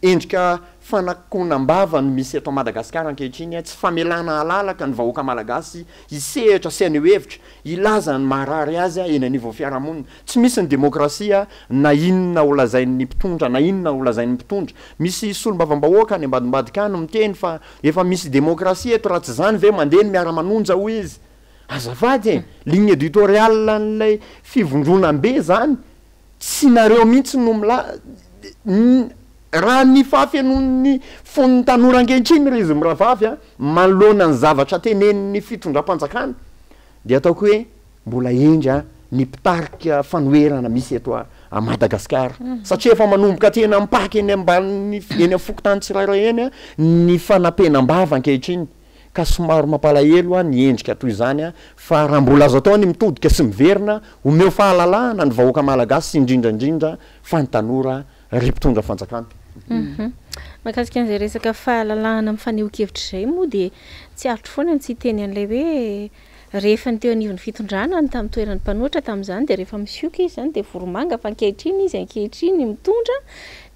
Endrika fanakonam-bava no misy eto Madagasikara ankehitriny, tsy famelana halalaka ny vahoaka malagasy hisehatra sy haneho hevitra, hilaza ny maharary azy eny anivon'ny fiarahamonina. Tsy misy ny demokrasia na inona ho lazain'ny mpitondra na inona ho lazain'ny mpitondra. Misy solombavambahoaka any ambadimbadika any miteny fa efa misy demokrasia eto raha tsy izany ve mandeha ny miara-manonja hoy izy. Azafady e! Ligne éditoriale an'ilay fivondronam-be izany. Tsy nareo mihitsy no mila raha ny fahafenoan'ny fon'ny tanora ankehitriny ry izy mirahavavy a, manoloana ny zavatra tenenin'ny fitondram-panjakana dia ataoko hoe mbola hendry a ny mpitarika fanoherana misy eto a Madagasikara satria efa manomboka tena mipaka eny ambanin'ny eny amin'ny fokontany tsirairay eny a ny fanapenam-bava ankehitriny. Ka somary mampalahelo aho ny endrika toy izany fa raha mbola azo atao ny mitodika sy miverina, omeo fahalalahana ny vahoaka malagasy indrindra indrindra fa ny tanora ry mpitondra fanjakana. Mahakasika an'izay resaka fahalalahana amin'ny fanehoan-kevitra izay moa dia tsy aritro foana ny tsy hiteny an'ilay hoe rehefa ny teo anivon'ny fitondrana no tamin'ny toeran'ny mpanohitra tamin'izany dia rehefa misioka izy izany dia voromanga fa ankehitriny izy ankehitriny mitondra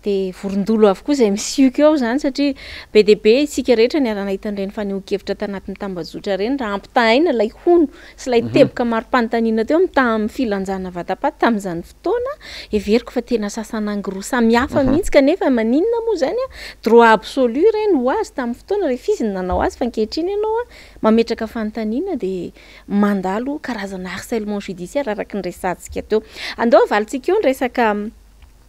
dia vorondolo avokoa izay misioka eo izany satria be dia be isika rehetra niara-nahita an'ireny fanehoan-kevitra tanatin'ny tambajotra ireny raha ampitahaina ilay hono sy ilay teboka mari-panontaniana teo mitaha amin'ny filanjana vatapaty tamin'izany fotoana heveriko fa tena sasanangy roa samihafa mihitsy kanefa maninona moa izany a droit absolu ireny ho azy tamin'ny fotoana rehefa izy no nanao azy fa ankehitriny ianao a mametraka fanontaniana dia mandalo karazana harcèlement judiciaire araka ny resahantsika teo. Andao havalintsika eo ny resaka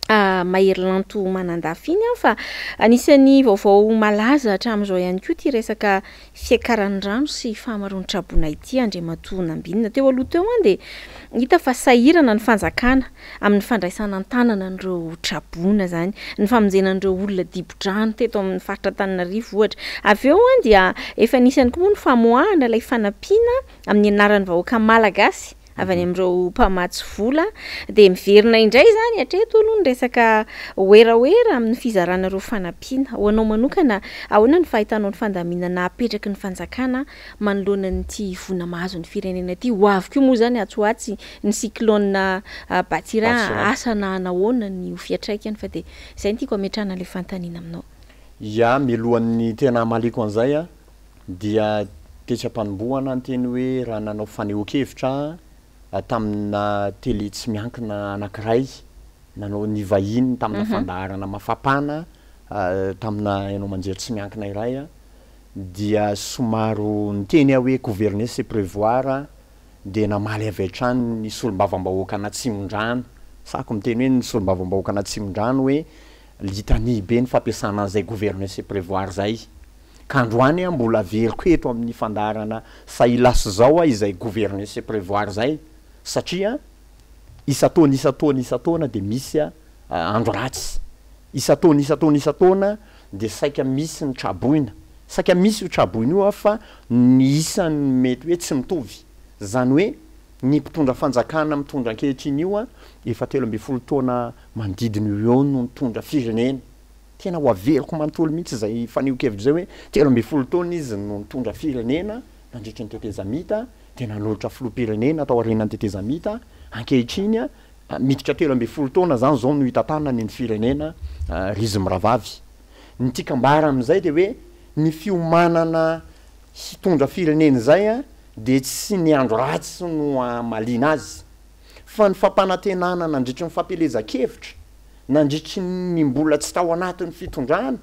Mahery Lanto Manandafy iny fa anisan'ny vaovao malaza hatramin'izao ihany koa ity resaka fiakaran'ny rano sy fahamaroan'ny traboina ity Andriamatoa Nambinina. Teo aloha teo dia hita fa sahirana ny fanjakana amin'ny fandraisana an-tanana an'ireo traboina izany, ny famonjena an'ireo olona dibo-drano teto amin'ny faritra Antananarivo ohatra. Avy eo dia efa nisy ihany koa moa ny famoahana ilay fanampiana amin'ny anaran'ny vahoaka malagasy. avy any amin'ireo mpamatsy vola. Dia miverina indray izany hatreto aloha ny resaka werawera amin'ny fizarana ireo fanampiana. Ho anao manokana, ahoana ny fahitanao ny fandaminana apetraky ny fanjakana manoloana an'ity voina mahazo ny firenena ity? Ho avy koa moa izany atsy ho atsy ny cyclone Batsirai, asa na hanahoana ny ho fiantraikany fa dia izay no tiako hametrahana ilay fanontaniana aminao. Ya, mialohan'ny tena hamaliako an'izay an, dia tetsy am-panombohana niteny hoe raha nanao fanehoan-kevitra aho tamina tele tsy miankina anankiray, nanao nivahiny tamina fandaharana mafapana tamina haino aman-jery tsy miankina iray aho, dia somary niteny aho hoe gouverner c'est prévoir, dia namaly avy hatrany ny solombavambahoakan'Atsimondrano, sahako miteny hoe ny solombavambahoakan'Atsimondrano hoe litanie be ny fampiasana an'izay gouverner c'est prévoir zay. Ka androany aho mbola averiko eto amin'ny fandaharana Sahilasy zao aho izay gouverner c'est prévoir zay satria isan-taona isan-taona isan-taona dia misy andro ratsy, isan-taona isan-taona isan-taona dia saika misy ny traboina, saika misy io traboina io fa ny isany mety hoe tsy mitovy, zany hoe ny mpitondra fanjakana mitondra ankehitriny io efa 13 taona manodidina eo eo no nitondra firenena. Tena ho averiko manontolo mihitsy izay fanehoan-kevitra izay hoe 13 taona izy no nitondra firenena nandritry ny tetezamita, dia nanolotra filoham-pirenena tao aorianan'ny tetezamita, ankehitriny miditra 13 taona izany izao no hitantanany ny firenena ry izy mirahavavy. Ny tiako ambara amin'izay dia hoe ny fiomanana hitondra firenena izay dia tsy ny andro ratsy no hamaliana azy fa ny fampanantenana nandritry ny fampielezan-kevitra nandritry ny mbola tsy tao anatin'ny fitondrana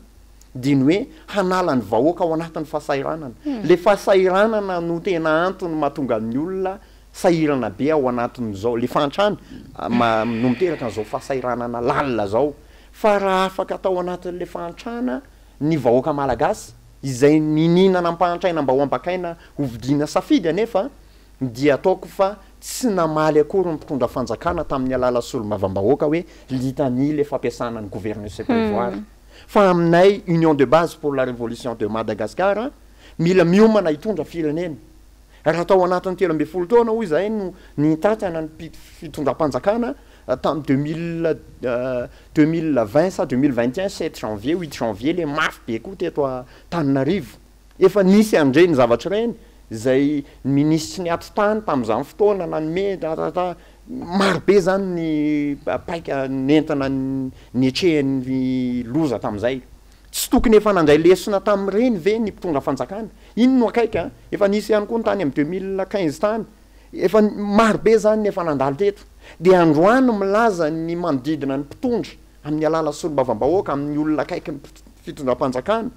dia ny hoe hanala ny vahoaka ao anatin'ny fahasahiranana. Ilay fahasahiranana no tena antony mahatonga ny olona sahirana be ao anatin'izao, ilay fahantrana no miteraka an'izao fahasahiranana lalina izao. Fa raha afaka tao anatin'ilay fahantrana ny vahoaka malagasy, izay niniana nampahantraina mba ho ambakaina hovidiana safidy anefa, dia ataoko fa tsy namaly akory ny mpitondra fanjakana tamin'ny alalan'ny solombavambahoaka hoe litanie ilay fampiasana ny gouverner c'est prévoir. Fa aminay Union de base pour la révolution de Madagascar, mila miomana hitondra firenena. Raha tao anatin'ny 13 taona hoy izahay no nitantana ny fitondram-panjakana tamin'ny 2020 sa 2021, 7 janvier, 8 janvier ilay mafy be koa teto Antananarivo. Efa nisy an'ireny zavatra ireny izay ny minisitry ny atitany tamin'izany fotoana nanome tatata, maro be izany ny paika nentina niatrehan'ny loza tamin'izay. Tsy tokony efa nandray lesona tamin'ireny ve ny mpitondra fanjakana? Iny no akaiky an! Efa nisy ihany koa ny tany amin'ny 2015 tany. Efa maro be izany ny efa nandalo teto. Dia androany milaza ny manodidina ny mpitondra amin'ny alalan'ny solombavambahoaka, amin'ny olona akaiky ny fitondram-panjakana,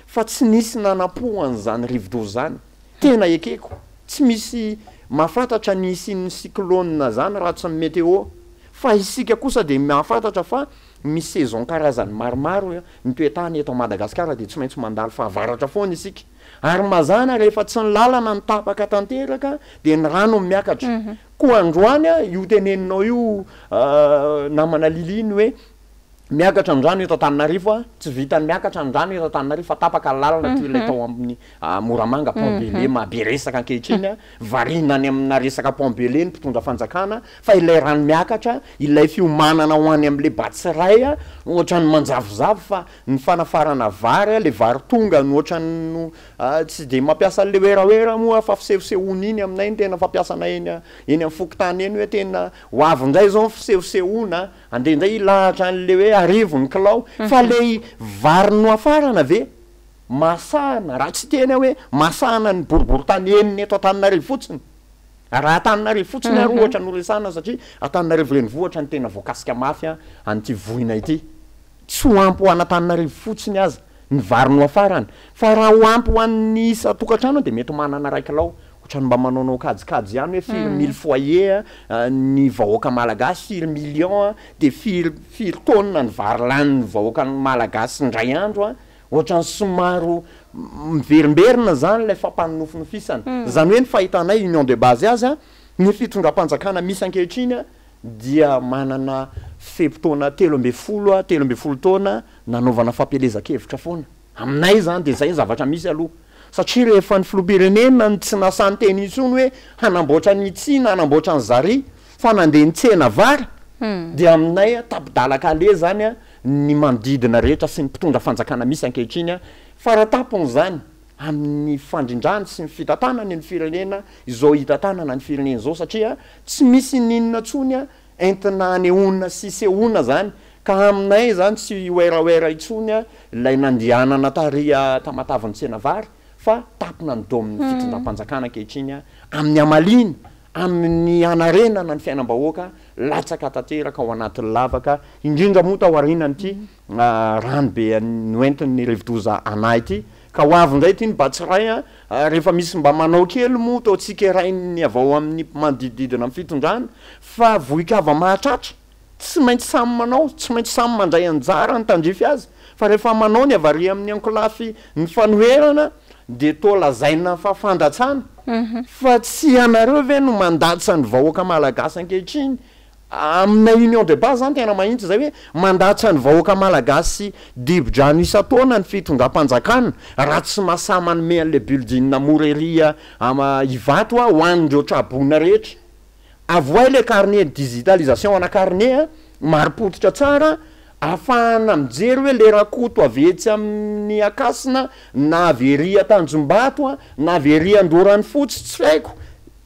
fa tsy nisy nanampo an'izany rivodoza izany. Tena ekeko, tsy misy mahafantatra ny hisian'ny cyclone izany raha tsy ny météo. Fa isika kosa dia mahafantatra fa misy saison karazany maromaro ny toe-tany eto Madagasikara dia tsy maintsy mandalo fahavaratra foana isika. Ary mazàna rehefa tsy ny lalana no tapaka tanteraka dia ny rano no miakatra. Koa androany io teneninao io namana Lily ny hoe Miakatra ny rano eto Antananarivo a! Tsy vitan'ny miakatra ny rano eto Antananarivo fa tapaka ny lalana toy ilay tao amin'ny Moramanga, Pont Belley maha be resaka ankehitriny a! Variana any amina resaka Pont Belley ny mpitondra fanjakana fa ilay rano miakatra, ilay fiomanana ho any amin'ilay Batsiray a, ohatran'ny manjavozavo fa ny fanafarana vary a, ilay vary tonga no ohatran'ny no tsy dia mampiasa an'ilay werawera moa fa fisehosehoana iny aminay no tena fampiasanay eny eny amin'ny fokontany eny hoe tena ho avy indray izao ny fisehosehoana. Andeha indray hilahatra an'le hoe arivo ny kilao fa le vary nohafarana ve masahana raha tsy hiteny aho hoe masahana ny boriborintany enina eto Antananarivo fotsiny raha Antananarivo fotsiny ary ohatra no resahana satria Antananarivo renivohitra no tena voakasika mafy an'ity voina ity tsy ho ampy ho an'Antananarivo fotsiny aza ny vary nohafarana fa raha ho ampy ho an'ny isan-tokantrano dia mety manana iray kilao Ohatran'ny mba manaonao kajikajy ihany hoe firy mille foyer ny vahoaka malagasy, firy millions dia firy firy tonnes ny vary lanin'ny vahoaka malagasy indray andro an! Ohatran'ny somary miverimberina izany ilay fampanonofinofisana. Izany hoe ny fahitanay union de base azy an, ny fitondram-panjakana misy ankehitriny an dia manana fe-potoana 13 13 taona nanaovana fampielezan-kevitra foana. Aminay izany dia izay ny zavatra misy aloha. Satria rehefa ny filoham-pirenena no tsy nasahy niteny intsony hoe hanamboatra ny itsy na hanamboatra ny zary fa nandeha nitsena vary dia aminay tapi-dalan-kaleha izany ny manodidina rehetra sy ny mpitondra fanjakana misy ankehitriny Faratampony izany amin'ny fandrindrany sy ny fitantanany ny firenena izao hitantanana ny firenena izao satria tsy misy n'inona intsony entina anehoana sy isehoana izany ka aminay izany tsy werawera intsony ilay nandehanana tary Tamatave nitsena vary fa tapina ny domin'ny fitondram-panjakana ankehitriny amin'ny hamaliana amin'ny hanarenana ny fiainam-bahoaka latsaka tanteraka ao anatin'ny lavaka indrindra moa tao aorianan'ity rano be noentin'ny rivodoza Ana ity ka ho avy indray ity ny Batsirai a, rehefa misy mba manao kely moa toa tsikerain'ny avy ao amin'ny manodidididina ny fitondrana fa vohikava mahatratra, tsy maintsy samy manao, tsy maintsy samy mandray anjara ny tandrify azy fa rehefa manao ny avy ary amin'ny ankolafy ny fanoherana dia toa lazaina fa fandatsana fa tsy ianareo ve no mandatsa ny vahoaka malagasy ankehitriny Amina union de base zany tena mahintsy zay hoe mandatsa ny vahoaka malagasy dibo-drano isan-taona ny fitondram-panjakana raha tsy masahy manome an'le building mora ery Ivato ho an'ireo traboina rehetra. Avohay le carnet digitalisation ana carnet marim-pototra tsara ahafahana mijery hoe le Rakoto avy etsy amin'ny Ankasina na avy ery Antanjombato na avy ery Andoharanofotsy tsy haiko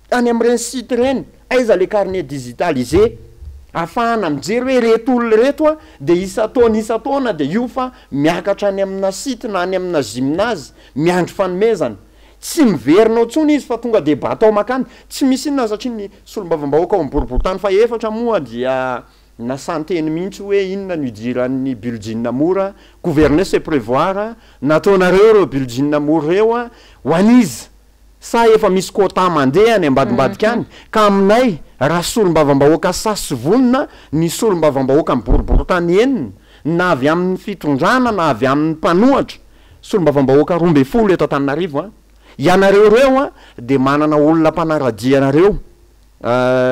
Any amin'ireny site ireny, aiza le carnet digitalisé ahafahana mijery hoe ireto olona ireto a dia isan-taona isan-taona dia io fa miakatra any amina site na any amina gymnase miandry fanomezana. Tsy miverina ao intsony izy fa tonga dia batao makany. Tsy misy inona satria ny solombavambahoaka ao amin'ny boriborintany fahefatra moa dia nasan-teny mihitsy hoe inona no idiran'ny building mora, gouverner c'est prévoir, nataonareo ireo building mora ireo a, ho an'iza? Sa efa misy quota mandeha any ambadimbadika any? Ka aminay raha solombavambahoaka sahy sy vonona ny solombavambahoaka miboroborontany enina na avy amin'ny fitondrana na avy amin'ny mpanohatra, solombavambahoaka 12 eto Antananarivo an! Ianareo ireo an dia manana olona mpanaradia anareo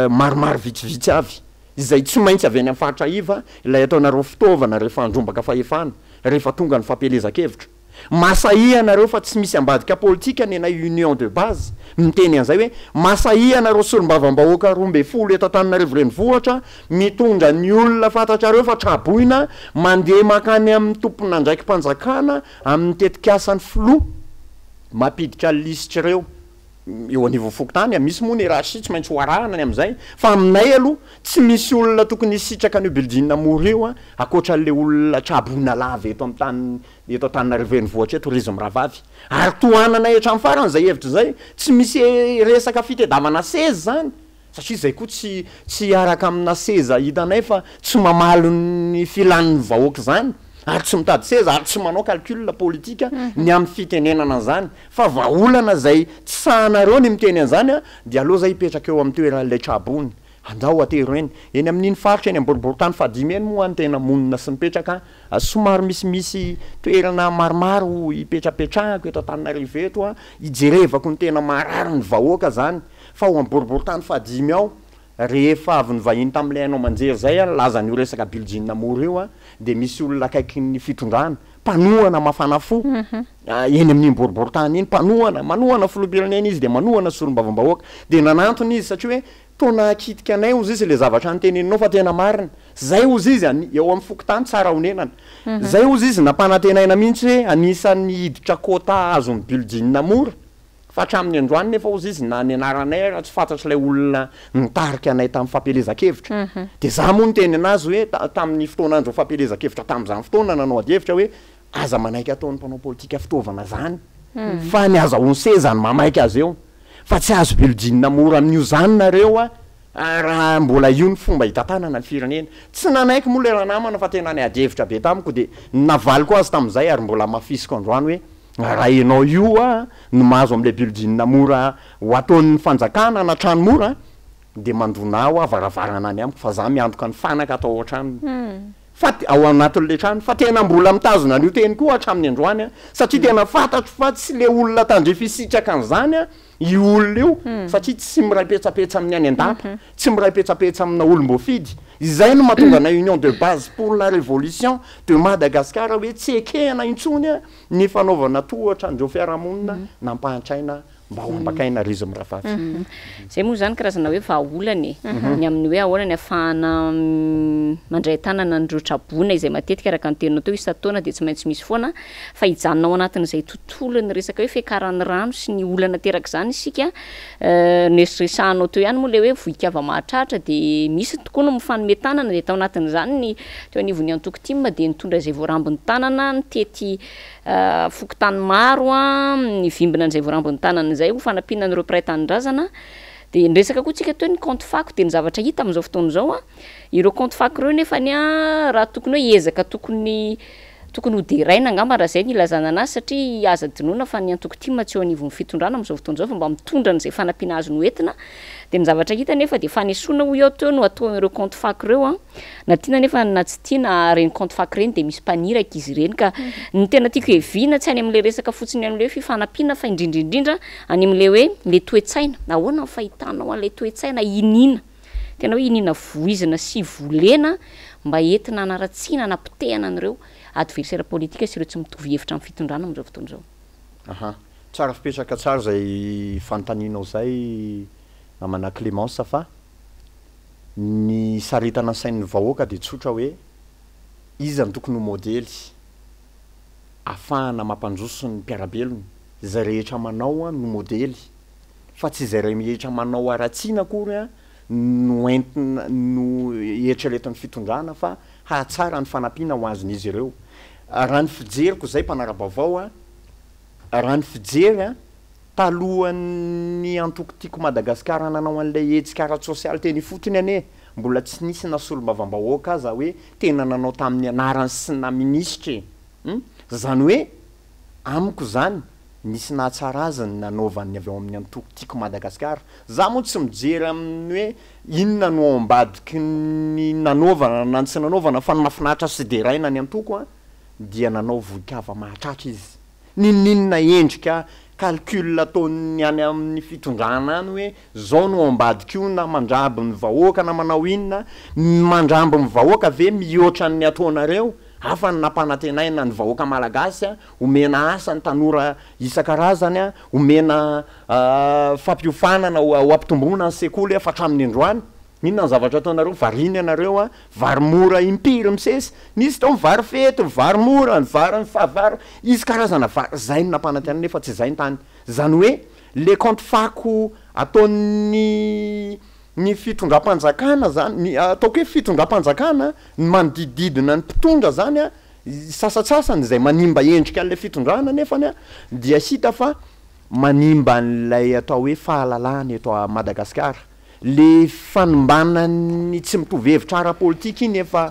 maromaro vitsivitsy avy izay tsy maintsy avy any amin'ny faritra iva ilay ataonareo fitaovana rehefa handrombaka fahefana rehefa tonga ny fampielezan-kevitra. Masahia ianareo fa tsy misy ambadika politika ny anay union de base miteny an'izay hoe masahia ianareo solombavambahoaka 12 eto Antananarivo renivohitra mitondra ny olona fantatrareo fa traboina mandeha mankany amin'ny tompon'andraiki-panjakana amin'ny tetikasan'ny filoha mampiditra lisitr'ireo eo anivon'ny fokontany misy moa ny hiérarchie tsy maintsy ho arahana ny amin'izay fa aminay aloha tsy misy olona tokony hisitraka an'io building mora io ankoatra an'ilay olona traboina lava eto amin'ny tany eto Antananarivo renivohitra eto ry izy mirahavavy ary tohananay hatramin'ny farany izay hevitra izay tsy misy resaka fitedavana seza izany satria izay koa tsy tsy hiaraka amina seza hitanay fa tsy mamaly ny filan'ny vahoaka izany ary tsy mitady seza ary tsy manao calcul politika ny amin'ny fitenenana an'izany fa vahaolana izay tsy sahanareo ny miteny an'izany a dia aleo zay hipetraka eo amin'ny toeran'ilay trabony andao atero eny eny amin'iny faritra eny Amboroborontany fahadimy eny moa ny tena monina sy mipetraka somary misimisy toerana maromaro hipetrapetrahako eto Antananarivo eto a hijerevako ny tena maharary ny vahoaka zany Fa ao amin'ny boriborintany fahadimy ao, rehefa avy nivahiny tamin'ilay haino aman-jery izay aho nilaza an'io resaka building mora io dia misy olona akaikin'ny fitondrana, mpanohana mafana fo eny amin'iny boriborintany iny, mpanohana, manohana filoham-pirenena izy dia manohana solombavambahoaka. Dia nanantona izy satria hoe toa nahakitika anay hozy izy ilay zavatra noteneninao fa tena marina. Zay hozy izy any eo amin'ny fokontany Tsarahonenana. Zay hozy izy nampanantenaina mihitsy hoe anisan'ny hiditra quota hahazo ny building mora. Fa hatramin'ny androany nefa hozy izy na ny anaranay ara tsy fantatr'ilay olona nitarika anay tamin'ny fampielezan-kevitra. Dia za moa niteny anazy hoe tamin'ny fotoan'andro fampielezan-kevitra tamin'izany fotoana nanao adihevitra hoe aza manaiky ataon'ny mpanao politika fitaovana zany fa ny azahoany seza no mamaika azy eo fa tsy azo building mora amin'io zany nareo a raha mbola io ny fomba hitantanana ny firenena. Tsy nanaiky moa ilay ranamana fa tena niady hevitra be tamiko dia navaliko azy tamin'izay ary mbola hamafisiko androany hoe Raha enao io a no mahazo amle building mora ho ataon'ny fanjakana na trano mora de mandona hoa varavarana any amiko fa za miantoka ny fanaka atao ao an-tranony fa ao anatin'le trano fa tena mbola mitazona an'io teny koa hatramin'ny androany a satria tena fantatro fa tsy le olona tandrify hisitraka an'izany a. io olona io satria tsy miray petsapetsa amin'ny any an-dapa, tsy miray petsapetsa amina olom-boafidy. Izay no mahatonga anay Union de base pour la révolution de Madagascar hoe tsy ekena intsony ny fanaovana tohatra an'ireo fiarahamonina nampahantraina mba ho ambakaina ry izy mirahavavy. Izay moa izany karazana hoe vahaolana e, ny amin'ny hoe ahoana ny ahafahana mandray an-tanana an'ireo traboina izay matetika araka ny teninao teo isan-taona dia tsy maintsy misy foana fa hijanona ao anatin'izay tontolon'ny resaka hoe fiakaran'ny rano sy ny olana aterak'izany isika. Noresahanao teo ihany moa ilay hoe vohikava mahatratra dia misy tokoa no mifanome tanana dia tao anatin'izany ny teo anivon'ny antoko tim dia nitondra izay voarambin'ny tanana nitety fokontany maro nivimbina an'izay voarambin'ny tanana izay ho fanampiana an'ireo mpiray tanindrazana. Dia niresaka koa tsika teo ny kaonty fako dia ny zavatra hita amin'izao fotoana izao ireo kaonty fako ireo nefany raha tokony hoe ezaka tokony tokony ho deraina angamba raha izay no ilazana anazy satria aza adinoina fa ny antoko tim tsy eo anivon'ny fitondrana amin'izao fotoana izao fa mba mitondra an'izay fanampiana azony ho entina dia ny zavatra hita nefa dia fanesoana hoy aho teo no ataon'ireo kaonty fako ireo an. Na tiana nefa na tsy tiana ireny kaonty fako ireny dia misy mpaniraka izy ireny ka ny tena tiako hiaviana tsy any amin'ilay resaka fotsiny amin'ilay hoe fifanampiana fa indrindra indrindra any amin'ilay hoe ilay toe-tsaina, ahoana ny fahitanao an'ilay toe-tsaina iniana, tena hoe iniana voizina sy volena mba entina hanaratsiana, hanapotehana an'ireo adversaire politique sy ireo tsy mitovy hevitra amin'ny fitondrana amin'izao fotoana izao. Aha. Tsara fipetraka tsara izay fanontanianao izay namana Clémence fa Ny hisaritana ny sain'ny vahoaka dia tsotra hoe, iza no tokony ho modely ahafahana mampandroso ny mpiara-belona? Izay rehetra manao no modely, fa tsy izay rehetra manao haratsiana akory no entina no eritreretin'ny fitondrana fa hahatsara ny fanampiana ho azon'izy ireo. Raha ny fijeriko izay mpanara-baovao, raha ny fijery, Talohan'ny antoko Tiako Madagasikara nanao an'ilay hetsika ara-tsosialy teny ifotony anie, mbola tsy nisy na solombavambahoaka aza hoe tena nanao tamin'ny anarany sy na minisitra e! Hum? Zany hoe, amiko zany, nisy nahatsara azy ny nanaovan'ny avy ao amin'ny antoko Tiako Madagasikara. Za moa tsy mijery amin'ny hoe inona no ao ambadiky ny nanaovana na ny tsy nanaovana fa ny mahafinaritra sy deraina ny antoko an, dia nanao vohikava mahatratra izy. N'inon'inona endrika calcul ataon'ny any amin'ny fitondrana any hoe zao no ao ambadika io na mandramby ny vahoaka na manao inona, ny mandramby ny vahoaka ve mihoatra ny ataonareo? Hafa ny nampanantenaina ny vahoaka malagasy, omena asa ny tanora isan-karazany, omena fampiofanana ho hampitomboana ny sekoly fa hatramin'ny androany Inona ny zavatra ataonareo? Variana ianareo an! Vary mora impiry misesy? Nisy tao ny vary fety, ny vary mora, ny vary ny fahavalo, hisy karazana vary, zay no nampanantenana nefa tsy izay ny tany. Izany hoe le compte fako ataon'ny ny fitondram-panjakana zany, ny ataoko hoe fitondram-panjakana, ny manodidididina ny mpitondra zany an, sasantsasany izay manimba endrika an'ilay fitondrana nefany an, dia hita fa manimba an'ilay atao hoe fahalalahana eto Madagasikara. Le fanimbana ny tsy mitovy hevitra ara-politika iny efa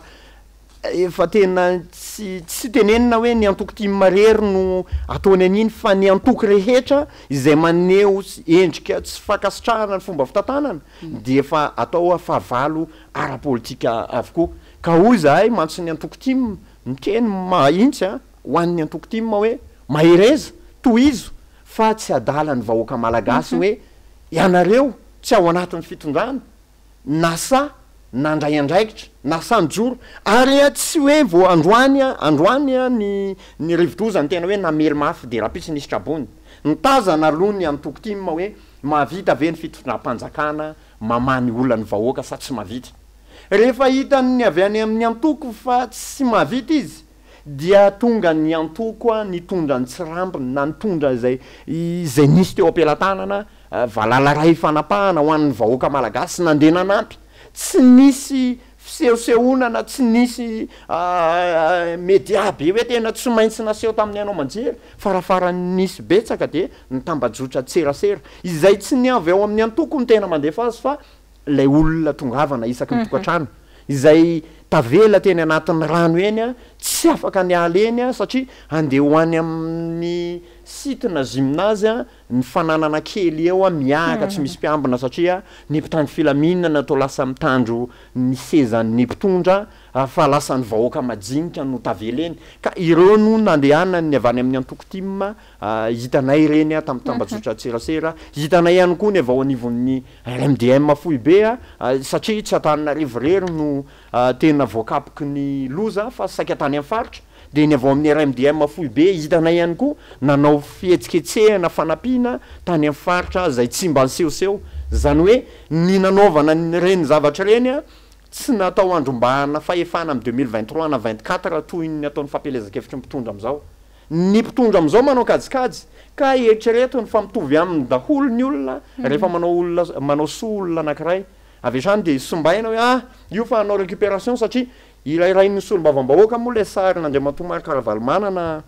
efa tena tsy tsy tenenina hoe ny antoko tim irery no ataony an'iny fa ny antoko rehetra izay maneho endrika tsy fankasitrahana ny fomba fitantanana dia efa atao fahavalo ara-politika avokoa. Ka hoy izahay mantsy ny antoko tim miteny mahintsy a ho an'ny antoko tim hoe mahereza, tohizo fa tsy adala ny vahoaka malagasy hoe Ianareo tsy ao anatin'ny fitondrana, na sahy nandray andraikitra, na sahy nijoro, ary tsy hoe vao androany androany ny ny rivodoza no tena hoe namely mafy dia rahampitso nisy trabony. Nitazana aloha ny antoko tim hoe mahavita ve ny fitondram-panjakana mamaha ny olan'ny vahoaka sa tsy mahavita. Rehefa hitan'ny avy any amin'ny antoko fa tsy mahavita izy dia tonga ny antoko nitondra ny tsirambiny na nitondra izay izay nisy teo am-pelatanana valala iray fanapahana ho an'ny vahoaka malagasy nandeha nanampy. Tsy nisy fisehosehoana na tsy nisy media be hoe tena tsy maintsy naseho tamin'ny haino aman-jery fa raha farany nisy betsaka dia ny tambajotran-tserasera izay tsy ny avy ao amin'ny antoko no tena mandefa azy fa ilay olona tongavana isaky ny tokantrano izay tavela teny anatin'ny rano eny tsy afaka niala eny satria handeha ho any amin'ny site na gymnase ny fananana kely eo miahaka tsy misy mpiambina satria ny mpitandro filaminana toa lasa mitandro ny sezan'ny mpitondra fa lasa ny vahoaka majinika no tavela eny ka ireo no nandehanan'ny avy any amin'ny antoko tim hitanay ireny tamin'ny tambajotran-tserasera, hitanay ihany koa ny avy ao anivon'ny RMDM foibe satria tsy Antananarivo irery no tena voakapoky ny loza fa saika tany amin'ny faritra dia ny avy ao amin'ny RMDM foibe hitanay ihany koa nanao fihetsiketsehana fanampiana tany amin'ny faritra izay tsy mba nisehoseho, izany hoe ny nanaovana an'ireny zavatra ireny tsy natao handrombahana fahefana amin'ny 2023 na 24 toy ny ataon'ny fampielezan-kevitry ny mpitondra amin'izao. Ny mpitondra amin'izao manao kajikajy ka eritreretiny fa mitovy aminy daholo ny olona rehefa manao olona manao soa olona anankiray. Avy hatrany dia simbaina hoe ah io fa hanao récupération satria ilay rain'ny solombavambahoaka moa ilay sarin'Andriamatoa Marc Ravalomanana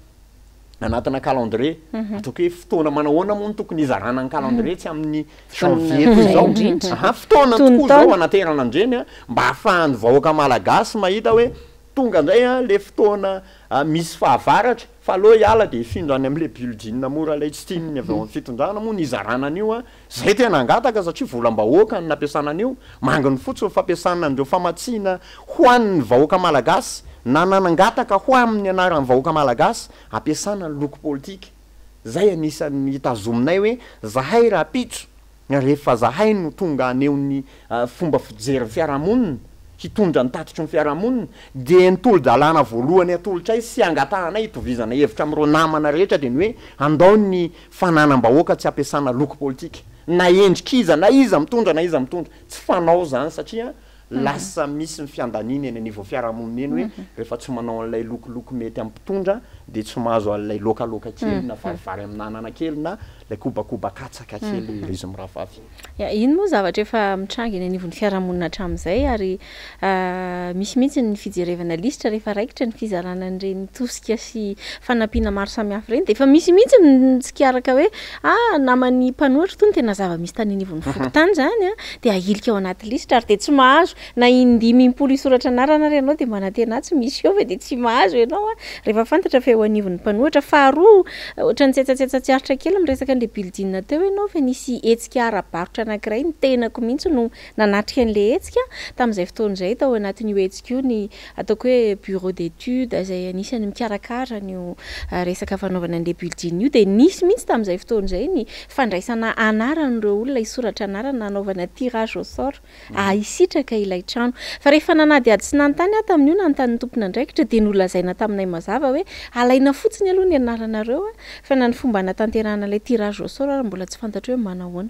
anatina calendrier. Ataoko hoe fotoana manahoana moa no tokony hizarana ny calendrier tsy amin'ny janvier toy izao. Aha, fotoana tokoa izao hanaterana an'ireny mba hahafahan'ny vahoaka malagasy mahita hoe tonga indray ilay fotoana misy fahavaratra fa aleo hiala dia hifindra any amin'ilay building mora ilay tsy tian'ny avy ao amin'ny fitondrana moa ny hizarana an'io. Zay tena hangataka satria volam-bahoaka no nampiasana an'io, manginy fotsiny ny fampiasana an'ireo famatsiana ho an'ny vahoaka malagasy na nanangataka ho amin'ny anaran'ny vahoaka malagasy ampiasana ny loko politika. Zay anisan'ny hitazominay hoe zahay rahampitso rehefa zahay no tonga haneho ny fomba fijerin'ny fiarahamonina, hitondra ny tatitry ny fiarahamonina, dia ny tolo-dalàna voalohany atolotray sy angatahanay hitovizana hevitra amin'ireo namana rehetra dia ny hoe andao ny fananam-bahoaka tsy ampiasana loko politika na endrik'iza na iza mitondra na iza mitondra, tsy fanao izany satria lasa misy ny fiandaniana eny anivon'ny fiarahamonina eny hoe rehefa tsy manao an'ilay lokoloko mety amin'ny mpitondra dia tsy mahazo an'ilay laokalaoka kely na varivary amin'anana kely na ilay kobakoba katsaka kely ry izy mirahavavy. Ya, iny moa zavatra efa mitranga eny anivon'ny fiarahamonina hatramin'izay ary misy mihitsy ny fijerevana lisitra rehefa raikitra ny fizarana an'ireny tosika sy fanampiana maro samihafa ireny dia efa misy mihitsy ny tsikaraka hoe ah naman'ny mpanohitra itony tena zava-misy tany anivon'ny fokontany izany an, dia ahilika ao anaty lisitra ary dia tsy mahazo na indimy impolo hisoratra anarana ary ianao dia manantena tsy misy eo fa dia tsy mahazo ianao an, rehefa fantatra fa eo anivon'ny mpanohitra. Faharoa, ohatran'ny tsetsatsetsa tsy aritra kely miresaka an'ilay building teo ianao fa nisy hetsika ara-barotra anankiray ny tenako mihitsy no nanatrika an'ilay hetsika tamin'izay fotoana izay tao anatin'io hetsika io ny ataoko hoe bureau d'études izay anisan'ny mikarakara an'io resaka fanaovana an'ilay building io dia nisy mihitsy tamin'izay fotoana izay ny fandraisana anaran'ireo olona hisoratra anarana hanaovana tirage au sort hisitraka ilay trano. Fa rehefa nanadihady sy nanontany aho tamin'io nanontany ny tompon'andraikitra dia nolazaina taminay mazava hoe alaina fotsiny aloha ny anaranareo fa na ny fomba hanatanterahana ilay tirage au sort ary mbola tsy fantatro hoe manahoana.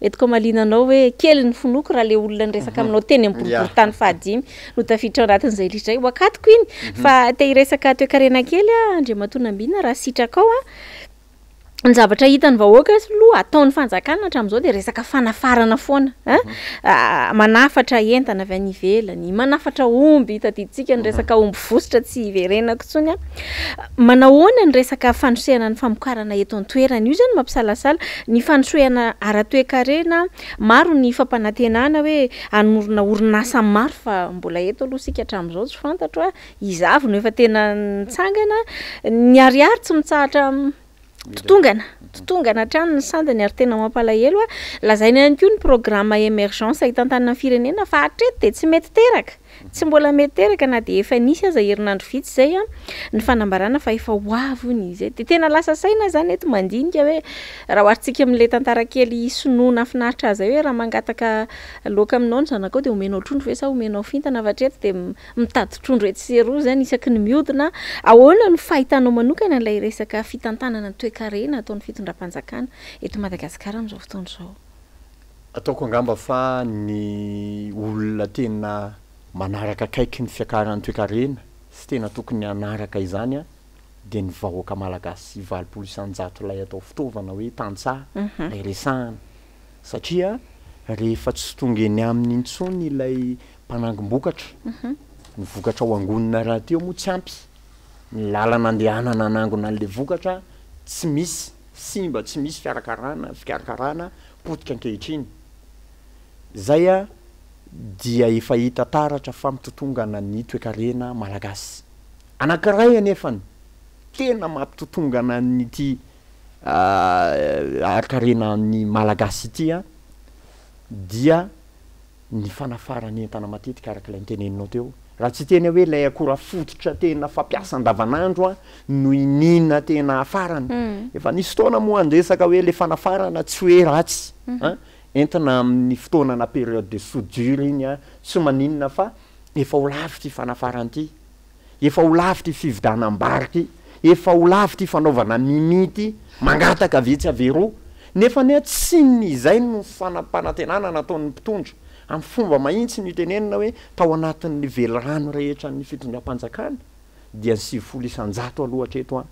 Entiko hamaliana anao hoe kely ny finoako raha ilay olona niresaka aminao teny amin'ny boriborintany fahadimy no tafiditra ao anatin'izay lisitra izay. Ho akatoko iny fa te hiresaka toekarena kely aho Andriamatoa Nambina raha sitrakao an. Ny zavatra hitan'ny vahoaka aloha ataon'ny fanjakana hatramin'izao dia resaka fanafarana foana an. Manafatra entana avy any ivelany, manafatra omby, tadidintsika ny resaka omby vositra tsy hiverenako intsony an. Manahoana ny resaka fanosehana ny famokarana eto an-toerana? Io izany mampisalasala ny fanosehana ara-toekarena, maro ny fampanantenana hoe hanorina orinasa maro fa mbola eto aloha isika hatramin'izao tsy fantatro hoe Iza avy no efa tena nitsangana? Ny ariary tsy mitsahatra totongana, totongana hatrany ny sandany ary tena mampalahelo. Lazaina ihany koa ny programme émergence hitantanana ny firenena fa hatreto dia tsy mety teraka, tsy mbola mety teraka na dia efa nisy aza herinandro vitsy izay ny fanambarana fa efa ho avy hono izy izay. Dia tena lasa saina izany eto mandinika hoe raha oharintsika amin'ilay tantara kely sinoa nahafinaritra ahy izay hoe raha mangataka laoka aminao ny zanakao dia omenao trondro ve sa omenao fintana fa hatreto dia Mitady trondro etsy sy eroa izany isaky ny mihodina. Ahoana no fahitanao manokana ilay resaka fitantanana ny toekarena ataon'ny fitondram-panjakana eto Madagasikara amin'izao fotoana izao? Ataoko angamba fa ny olona tena manaraka akaiky ny fiakaran'ny toekarena sy tena tokony hanaraka izany dia ny vahoaka malagasy 80% ilay atao fitaovana hoe tantsaha ilay resahana. Satria rehefa tsy tonga eny aminy intsony ilay mpanangom-bokatra, ny vokatra ho angonina rahateo moa tsy ampy, ny lalana andehanana hanangona an'ilay vokatra tsy misy, simba tsy misy fiarakarana, fikarakarana, potika ankehitriny. Izay dia efa hita taratra fa mitotongana ny toekarena malagasy. Anankiray anefany tena mampitotongana an'ity. harin-karenan'ny Malagasy ity an, dia ny fanafaran'entana matetika araka ilay noteneninao teo. Raha tsy hiteny aho hoe ilay akora fototra tena fampiasa andavanandro an, no iniana tena hafarana. Efa nisy fotoana moa niresaka hoe ilay fanafarana tsy hoe ratsy an, entina amin'ny fotoana na période de soudure iny an, tsy maninona fa efa ho lafo ity fanafarana ity. Efa ho lafo ity fividianam-bary ity, efa ho lafo ity fanaovana mimi ity, mangataka avy etsy avy eroa. Nefa anie tsy ny izay no fanampanantenana nataon'ny mpitondra. Amin'ny fomba mahitsy no itenenana hoe tao anatin'ny velirano rehetra an'ny fitondram-panjakana dia ny 90% aloha hatreto an!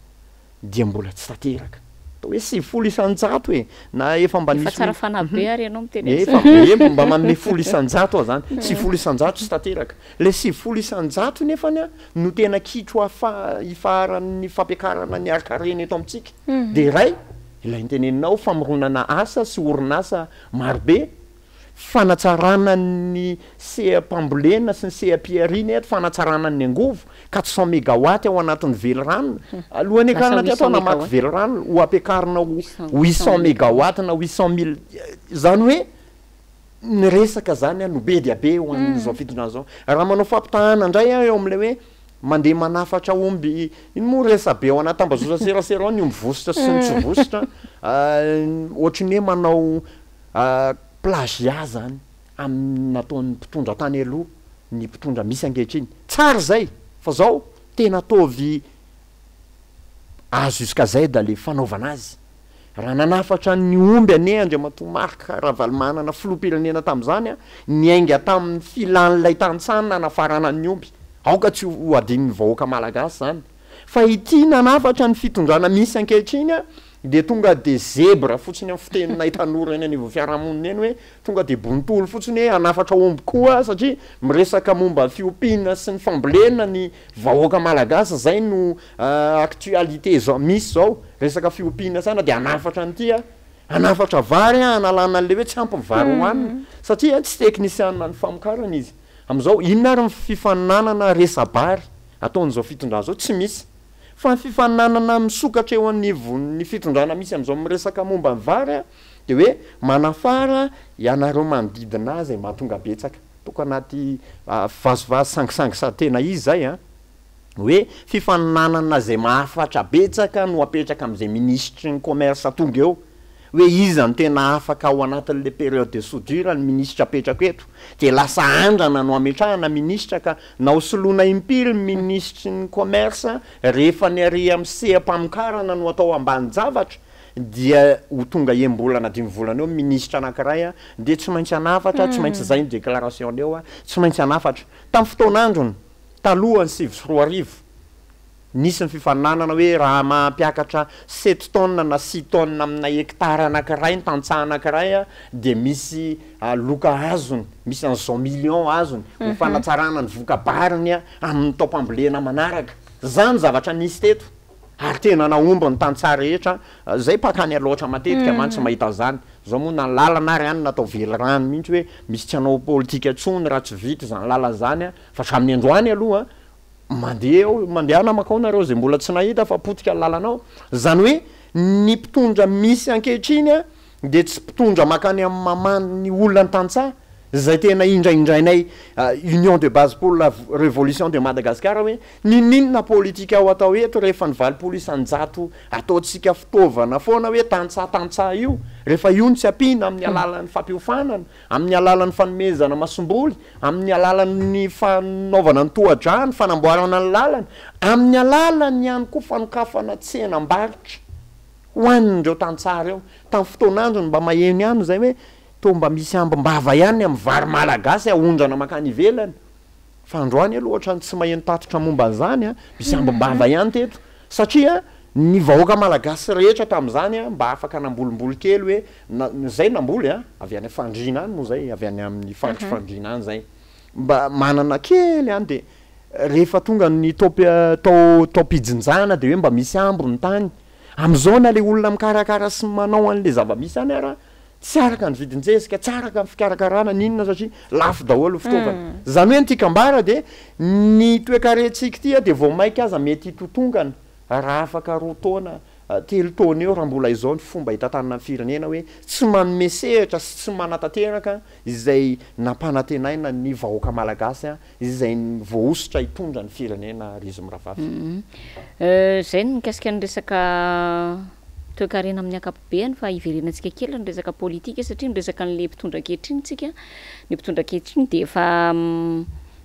dia mbola tsy tanteraka. Atao hoe 90% e! Na efa mba Efa nisy tsara fanahy be ary ianao miteny Efa an'izany. be, mba manome 10% aho zany. 90% tsy tanteraka. Ilay 90% nefany an, no tena kitro afa- ifaharan'ny fampiakarana ny harin-karena eto amintsika. Dia iray, ilay noteneninao, famoronana asa sy orinasa marobe. fanatsarana ny seha-pambolena sy ny seha-pihariana eto, fanatsarana ny angovo, 400 megawatt ao anatin'ny velirano, alohan'ny hiakarana aty atao namaky velirano ho ampiakarina ho 800 megawatt na 800 mille, izany hoe ny resaka zany no be dia be ho an'izao fitondrana izao. Raha manao fampitahana indray aho eo amin'ilay hoe mandeha manafatra omby, iny moa resabe ao anaty tambazotra serasera ao ny omby vositra sy ny tsy vositra, ohatry ny hoe manao Plagiat zany amin'ny nataon'ny mpitondra tany aloha ny mpitondra misy ankehitriny. Tsara izay fa zao tena ataovy A jusqu'à Z le fanaovana azy. Raha nanafatra ny omby anie Andriamatoa Marc Ravalomanana filoham-pirenena tamin'izany niainga tamin'ny filan'ilay tantsaha ny nanafarana ny omby. Aoka tsy ho adinon'ny vahoaka malagasy izany. Fa ity nanafatra ny fitondrana misy ankehitriny dia tonga dia zebra fotsiny amin'ny fiteninay tanora eny anivon'ny fiarahamonina eny hoe tonga dia bontolo fotsiny hoe hanafatra omby koa satria miresaka momba ny fiompiana sy ny fambolena ny vahoaka malagasy izay no actualité zao misy zao resaka fiompiana saina dia hanafatra an'ity aho hanafatra vary aho hanalana an'ilay hoe tsy ampy ny vary hohanina satria tsy teknisianina ny famokarana izy amin'izao inona ary ny fifaninanana resa-bary ataon'izao fitondrana izao tsy misy Fa ny fifaninanana misokatra eo anivon'ny fitondrana misy amin'izao miresaka momba ny vary dia hoe manafara ianareo manodidina ahy izay mahatonga betsaka. Ataoko anaty vazivazy sangisangy sady tena izy izay an! Hoe fifaninanana izay mahafatra betsaka no apetraka amin'izay minisitry ny commerce tonga eo. Hoe iza no tena afaka ao anatin'ilay période de soudure ny minisitra apetrako eto. Dia lasa andrana no ametrahana minisitra ka na ho soloina impiry ny minisitry ny commerce rehefa ny ary amin'ny seha-pamokarana no atao ambanin-javatra dia ho tonga enim-bolana dimy volana eo ny minisitra anankiray dia tsy maintsy hanafatra, tsy maintsy izay ny déclaration-ny eo, tsy maintsy hanafatra. Tamin'ny fotoan'androny, talohan'ny 2009, Nisy ny fifaninanana hoe raha mampiakatra sept tonnes na six tonnes amina hectare anankiray ny tantsaha anankiray dia misy loka azony, misy an'izao millions azony ho fanatsarana ny voka-bariny amin'ny taom-pambolena manaraka. Izany zavatra nisy teto ary tena nahomby ny tantsaha rehetra, izay mpankany Alaotra matetika mantsy mahita an'izany. Izao moa na ny lalana ary any natao velirano mihitsy hoe misy tsy hanao politika intsony raha tsy vita izany lalana izany fa hatramin'ny androany aloha Mandeha eo, mandehana mankao nareo izay mbola tsy nahita fa potika ny lalana ao. Izany hoe ny mpitondra misy ankehitriny dia tsy mpitondra mankany amin'ny mamany ny olona ny tantsaha, izay tena indraindrainay Union de base pour la révolution de Madagascar hoe n'inon'inona politika ho atao eto rehefa ny 80% ataontsika fitaovana foana hoe tantsaha tantsaha io, rehefa io no tsy ampiana amin'ny alalan'ny fampiofanana, amin'ny alalan'ny fanomezana masomboly, amin'ny alalan'ny fanaovana ny tohadrano, ny fanamboarana ny lalana, amin'ny alalan'ny ihany koa fanokafana tsenam-barotra ho an'ireo tantsaha ireo. Tamin'ny fotoan'androny mba maheno ihany izay hoe toa mba misy ambim-bava ihany amin'ny vary malagasy aondrana mankany ivelany. Fa androany aloha ohatran'ny tsy maheno tatitra momba an'izany an, misy ambim-bava ihany teto. Satria ny vahoaka malagasy rehetra tamin'izany mba afaka nambolimboly kely hoe na zay namboly an, avy any Fandriana any moa zay, avy any amin'ny faritr'i Fandriana any zay, mba manana kely any dia rehefa tonga ny taom-pi- tao taom-pijinjana dia hoe mba misy ambiny ny tany. Amin'izao na le olona mikarakara sy manao an'le zava-misy any ara tsy araka ny vidin-jezika, tsy araka ny fikarakarana ny inona satria lafo daholo ny fitaovana. Izany hoe ny tiako ambara dia ny toekarentsika ity dia vao mainka aza mety hitotongana raha afaka roa taona. telo taona eo raha mbola izao ny fomba hitantanana ny firenena hoe tsy manome sehatra sy tsy manatanteraka izay nampanantenaina ny vahoaka malagasy izay voahosotra hitondra ny firenena ry izy mirahavavy. Izay ny mikasika ny resaka toekarena amin'ny ankapobeany fa hiverenantsika kely ny resaka politika satria miresaka an'ilay mpitondra ankehitriny tsika, ny mpitondra ankehitriny dia efa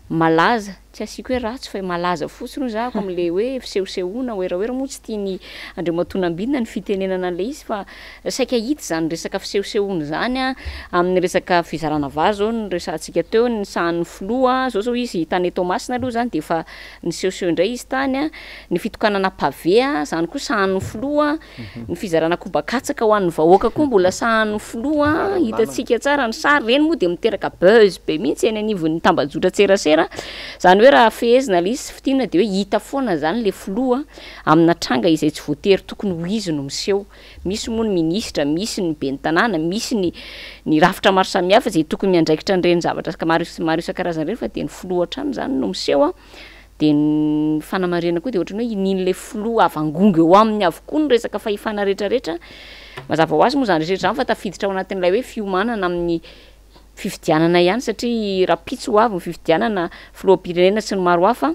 malaza Tsy asiako hoe ratsy fa malaza fotsiny hoy zahako amin'ilay hoe fisehosehoana werawera moa tsy tian'i Andriamatoa Nambinina ny fitenenana an'ilay izy fa saika hita izany resaka fisehosehoana izany amin'ny resaka fizarana vary izao no resahantsika teo ny sahan'ny filoha izao izao izy tany Toamasina aloha izany dia efa nisehoseho indray izy tany ny fitokanana pavé izany koa sahan'ny filoha Ny fizarana koba katsaka ho an'ny vahoaka koa mbola sahanin'ny filoha, hitantsika tsara ny sary, ireny moa dia miteraka buzz be mihitsy eny anivon'ny tambajotran-tserasera, izany hoe raha fehezina ilay izy sy fintinina dia hoe hita foana izany ilay filoha amina tranga izay tsy voatery tokony ho izy no miseho, misy moa ny minisitra, misy ny ben'ny tanàna, misy ny ny rafitra maro samihafa izay tokony miandraikitra an'ireny zavatra maro maro isan-karazany ireny fa dia ny filoha hatrany izany no miseho. Dia ny fanamarihana koa dia ohatran'ny hoe inian'ilay filoha avangongo eo aminy avokoa ny resaka fahefana rehetrarehetra. Mazava ho azy moa izany rehetrarehetra izany fa tafiditra ao anatin'ilay hoe fiomanana amin'ny fifidianana ihany satria rahampitso ho avy ny fifidianana filoham-pirenena sy ny maro hafa.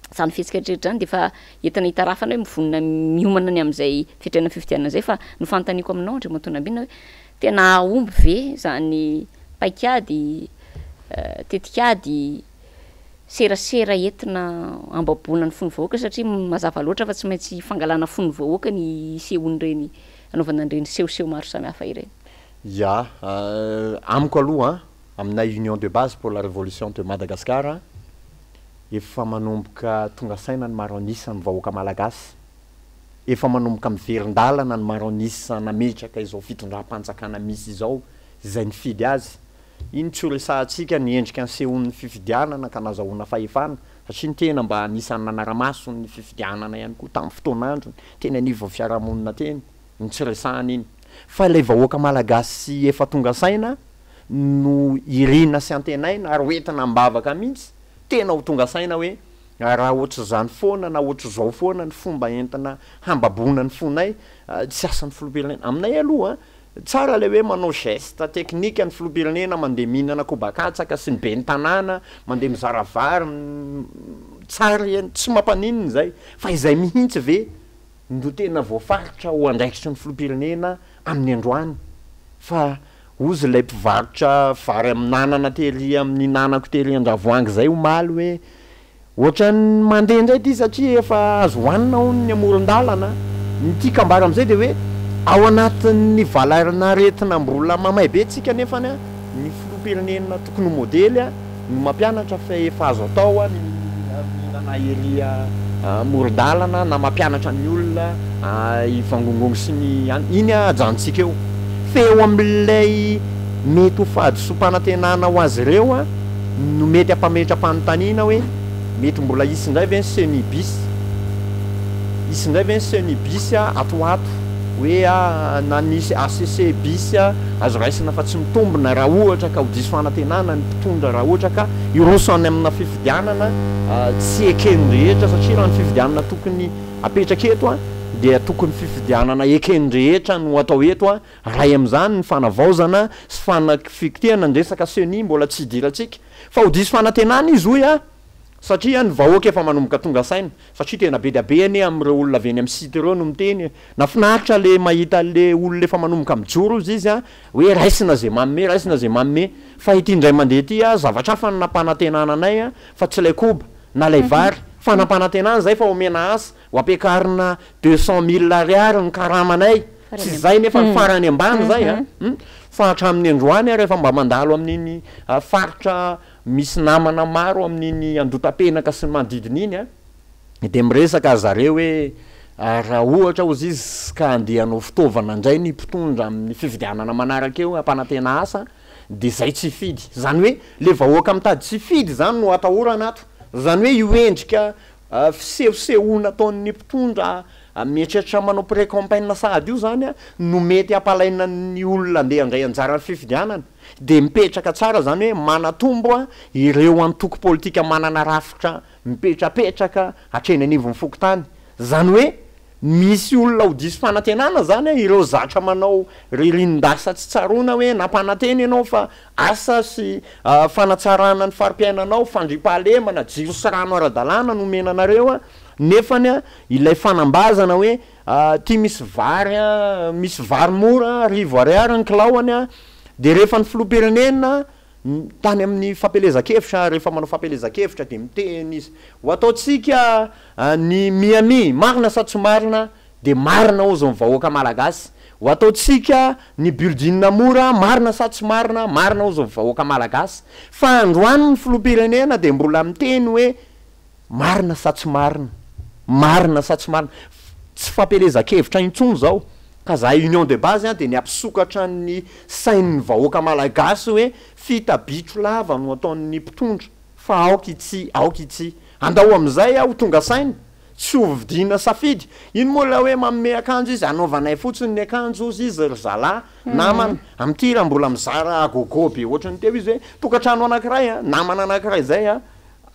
Izany fihetsika rehetrarehetra izany dia efa entina hitarafana hoe mivonona miomana ny amin'izay fiatrehana fifidianana izay fa ny fanontaniako aminao Andriamatoa Nambinina hoe tena hahomby ve izany paikady, tetikady, serasera entina hambaboana ny fon'ny vahoaka satria mazava loatra fa tsy maintsy fangalana fon'ny vahoaka ny hisehoan'ireny hanaovana an'ireny sehoseho maro samihafa ireny. Ya, amiko aloha an, aminay Union de base pour la révolution de Madagascar an, efa manomboka tonga saina ny maro an'isa amin'ny vahoaka malagasy, efa manomboka miverin-dalana ny maro an'isa nametraka izao fitondram-panjakana misy izao, izay nifidy azy, Iny tsy ho resahantsika ny endrika nisehoan'ny fifidianana ka nazahoana fahefana, satria ny tena mba anisan'ny nanara-maso ny fifidianana ihany koa tamin'ny fotoan'androny teny anivon'ny fiarahamonina teny, iny tsy resahana iny. Fa ilay vahoaka malagasy efa tonga saina no irina sy antenaina ary hoentina am-bavaka mihitsy tena ho tonga saina hoe raha ohatr'izany foana na ohatr'izao foana ny fomba entina hambaboana ny fonay, tsy asan'ny filoham-pirenena. Aminay aloha Tsara ilay hoe manao geste technique ny filoham-pirenena mandeha mihinana koba katsaka sy ny ben'ny tanàna mandeha mizara vary, tsara eny, tsy mampaninona izay, fa izay mihitsy ve no tena voafaritra ho andraikitry ny filoham-pirenena amin'ny androany? Fa hozy ilay mpivarotra vary amin'anana tery amin'ny nanako tery Andravoahangy izay omaly hoe Ohatran'ny mandeha indray ity satria efa azo hohanina hono ny amoron-dalana. Ny tiako ambara amin'izay dia hoe ao anatin'ny valan'aretina mbola mamay be tsika nefa ny filoham-pirenena tokony ho modely no mampianatra fa efa azo atao ny mihinana ery amoron-dalana na mampianatra ny olona hivangongongo sy ny any. Iny ajanontsika eo. Fa eo amin'ilay mety ho fahadisoam-panantenana ho azy ireo no mety hampametra-panontaniana hoe mety mbola hisy indray ve ny ceni bis? Hisy indray ve ny ceni bis ato ho ato? Hoe na ny HCC bis azo raisina fa tsy mitombina raha ohatra ka ho diso fanantenana ny mpitondra raha ohatra ka hiroso any amina fifidianana tsy eken'ny rehetra satria raha ny fifidianana tokony apetraka eto dia tokony fifidianana eken'ny rehetra no atao eto Iray amin'izany ny fanavaozana sy fanafikitehana ny resaka ceni mbola tsy idirantsika. Fa ho diso fanantenana izy hoy aho satria ny vahoaka efa manomboka tonga saina satria tena be dia be anie amin'ireo olona avy eny amin'ny site ireo no miteny e. Nafinaritra le mahita an'le olona efa manomboka mijoro ozy izy hoe raisina ze manome, raisina ze manome. Fa ity indray mandeha ity zavatra hafa no nampanantenana anay fa tsy ilay koba na ilay vary fa nampanantenana izay fa omena asa, ho ampiakarina 200 mille ariary ny karamanay. Tsy izay nefa ny farany ambany izay an! Fa hatramin'ny androany aho rehefa mba mandalo amin'iny faritra misy namana maro amin'iny Andotapenaka sy ny manodidina iny an, dia miresaka ry zareo hoe raha ohatra hozy izy ka handeha hanao fitaovana indray ny mpitondra amin'ny fifidianana manaraka eo hampanantena asa dia izay tsy hifidy. Izany hoe ilay vahoaka mitady tsy hifidy izany no atahorana ato. Izany hoe io endrika Fisehosehoana ataon'ny mpitondra mieritreritra manao pré-campaign sahady io zany no mety hampalaina ny olona andeha handray anjara amin'ny fifidianana. Dia mipetraka tsara zany hoe manatombo ireo antoko politika manana rafitra mipetrapetraka hatreny anivon'ny fokontany. Zany hoe. Misy olona ho diso fanantenana zany a, ireo zatra manao ririnin-dasa tsy tsaroana hoe nampanantena ianao fa asa sy fanatsarana ny fari-piainanao, fandriampahalemana, jiro sy rano ara-dalàna no omena anareo a, nefany a ilay fanambazana hoe ty misy vary a, misy vary mora 1000 ariary ny kilaoany a, de rehefa ny filoham-pirenena tany amin'ny fampielezan-kevitra, rehefa manao fampielezan-kevitra dia miteny izy, ho ataontsika ny Miami, marina sa tsy marina? Dia marina hozy ny vahoaka malagasy. Ho ataontsika ny building mora, marina sa tsy marina? Marina hozy ny vahoaka malagasy. Fa androany ny filoham-pirenena dia mbola miteny hoe Marina sa tsy marina? Marina sa tsy marina? Tsy fampielezan-kevitra intsony izao, ka zahay Union de base dia ny hampisokatra ny sain'ny vahoaka malagasy hoe fita bitro lava no ataon'ny mpitondra fa aoka itsy, aoka itsy. Andao amin'izay aho ho tonga saina, tsy ho vidiana safidy. Ino moa ilay hoe manome akanjo izy, anaovanay fotsiny ny akanjo hozy izy ry zalahy namana. Amin'ity raha mbola mizara à gogo be ohatran'ny teo izy hoe tokantrano anankiray, namana anankiray izay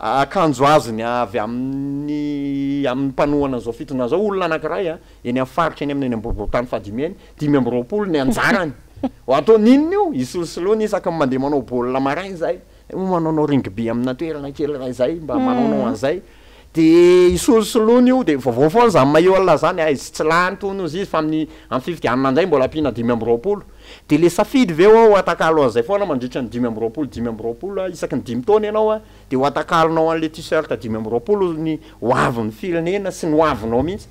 Akanjo azony avy amin'ny amin'ny mpanohana an'izao fitondrana izao, olona anankiray eny amin'ny faritra eny amin'ny eny Ambohiborotany fahadimy eny, 25 ny anjarany. Ho ataony inona io? Isolosoloany isaky ny mandeha manao baolina maraina izay, moa manaonao rugby amina toerana kely iray izay, mba manaonao an'izay. Dia isolosoloany io, dia vaovao foana izany maillot alina izany, aiza tsy lany tony hozy izy fa amin'ny amin'ny fifidianana indray mbola ampiana 25. Dia ilay safidy ve ho'a ho atakalo an'izay foana mandritra ny 25 25 isaky ny dimy taona ianao a, dia ho atakalonao an'ilay t-shirt 25 ny ho avin'ny firenena sy ny ho avinao mihitsy.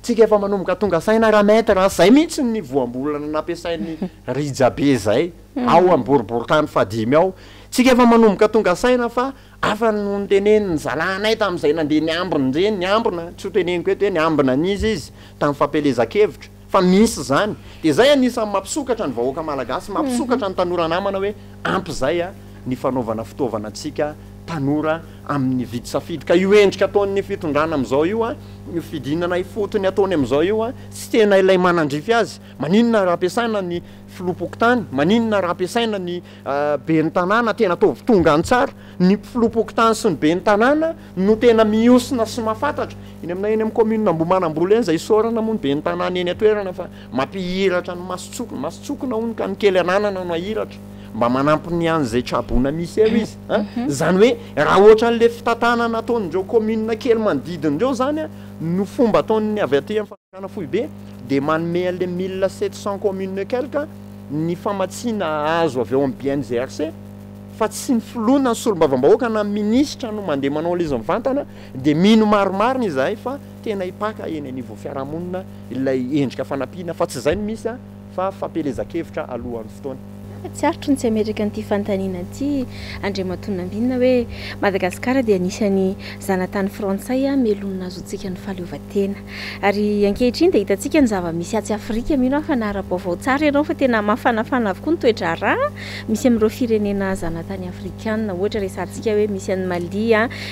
Tsika efa manomboka tonga saina ra maître a, zay mihitsy ny voambolana nampiasain'i Rija be zay ao am boriborintany fahadimy ao. Tsika efa manomboka tonga saina fa hafa no notenenin'ny zalahinay tamin'izay nandeha niambina ireny, niambina, tsy ho teneniko eto hoe niambina an'iza izy tamin'ny fampielezan-kevitra. Fa misy izany. Dia izay anisan'ny mampisokatra ny vahoaka malagasy, mampisokatra ny tanora namana hoe ampy izay ny fanaovana fitaovana antsika tanora amin'ny vidy safidy. Ka io endrika ataon'ny fitondrana amin'izao io, io fidinana ifotony ataony amin'izao io, tsy tena ilay manandrify azy. Maninona raha ampiasaina ny filoham-pokontany? Maninona raha ampiasaina ny ben'ny tanàna? Tena ataovy tonga any tsara. Ny filoham-pokontany sy ny ben'ny tanàna no tena mihosina sy mahafantatra. Eny aminay eny amin'ny commune Ambohimanambola eny izay isaorana moa ny ben'ny tanàna eny an-toerana fa mampihiratra ny mason-tsokina, mason-tsokina hono ka ny kely ananana no ahiratra, mba manampy ny an'izay traboina misy eo izy an! Izany hoe raha ohatran'ilay fitantanana ataon'ireo commune kely manodidina ireo izany no fomba ataon'ny avy aty amin'ny fanjakana foibe dia manome an'ilay 1700 communes et quelque ny famatsiana azo avy ao amin'ny BNGRC fa tsy ny filoha na ny solombavambahoaka na ny minisitra no mandeha manao an'ilay izy mivantana Dia mino marimarina izahay fa tena hipaka eny anivon'ny fiarahamonina ilay endrika fanampiana fa tsy izay no misy fa fampielezan-kevitra alohan'ny fotoana. Tsy aritro ny tsy hametraka an'ity fanontaniana ity Andriamatoa Nambinina hoe Madagasikara dia anisan'ny zanatany frantsay mialoha ny nahazoantsika ny fahaleovantena. Ary ankehitriny dia hitantsika ny zava-misy atsy Afrika, mino aho fa nahara-baovao tsara ianao fa tena mafanafana avokoa ny toe-draharaha misy amin'ireo firenena zanatany afrikana. Ohatra resahantsika hoe misy an'i Mali,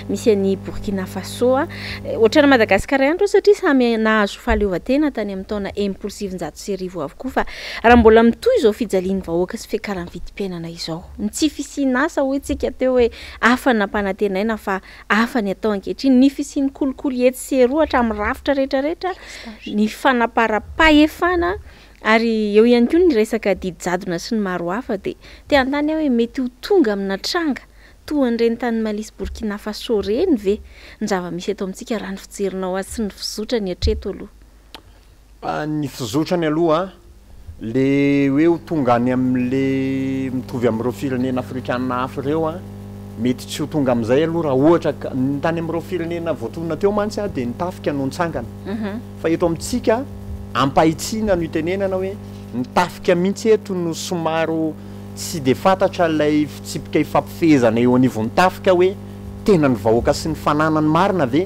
misy an'i Burkina Faso. Ohatran'i Madagasikara ihany ireo satria samy nahazo fahaleovantena tany amin'ny taona 1960 avokoa. Fa raha mbola mitohy izao fijalian'ny vahoaka sy fiakaran'ny vidim-piainana izao, ny tsy fisian'asa hoy tsika teo hoe hafa ny nampanantenaina fa hafa ny atao ankehitriny, ny fisian'ny kolikoly etsy sy eroa hatramin'ny rafitra rehetrarehetra, ny fanaparam-pahefana ary eo ihany koa ny resaka didy jadona sy ny maro hafa dia te hanontany aho hoe mety ho tonga amina tranga toa an'ireny tany Mali sy Burkina Faso ireny ve ny zava-misy eto amintsika raha ny fijerinao azy sy ny fizotrany hatreto aloha? Ny fizotrany aloha, le hoe ho tonga any amin'le mitovy amin'ireo firenena afrikana hafa ireo an, mety tsy ho tonga amin'izay aloha raha ohatra ka, ny tany amin'ireo firenena voatonona teo mantsy an dia ny tafika no nitsangana, fa eto amintsika ampahitsiana no itenenana hoe ny tafika mihitsy eto no somary tsy dia fantatra ilay fitsipika ifampifehezana eo anivon'ny tafika hoe tena ny vahoaka sy ny fananany marina ve?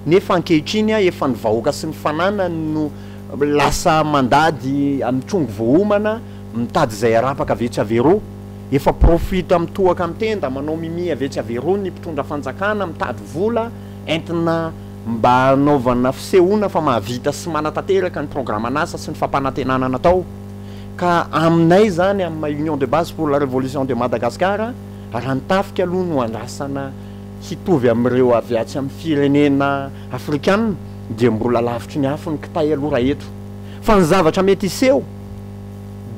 Nefa ankehitriny efa ny vahoaka sy ny fananany no lasa mandady mitrongy voaomana mitady izay harapaka avy etsy avy eroa. Efa profit mitohaka amin'ny tenda manao mimi avy etsy avy eroa ny mpitondra fanjakana mitady vola entina mba hanaovana fisehoana fa mahavita sy manatanteraka ny programan'asa sy ny fampanantenana natao. Ka aminay izany amin'ny maha Union de base pour la révolution de Madagascar raha ny tafika aloha no andrasana hitovy amin'ireo avy atsy amin'ny firenena afrikana. dia mbola lavitry ny afo ny kitay aloha raha eto. Fa ny zavatra mety hiseho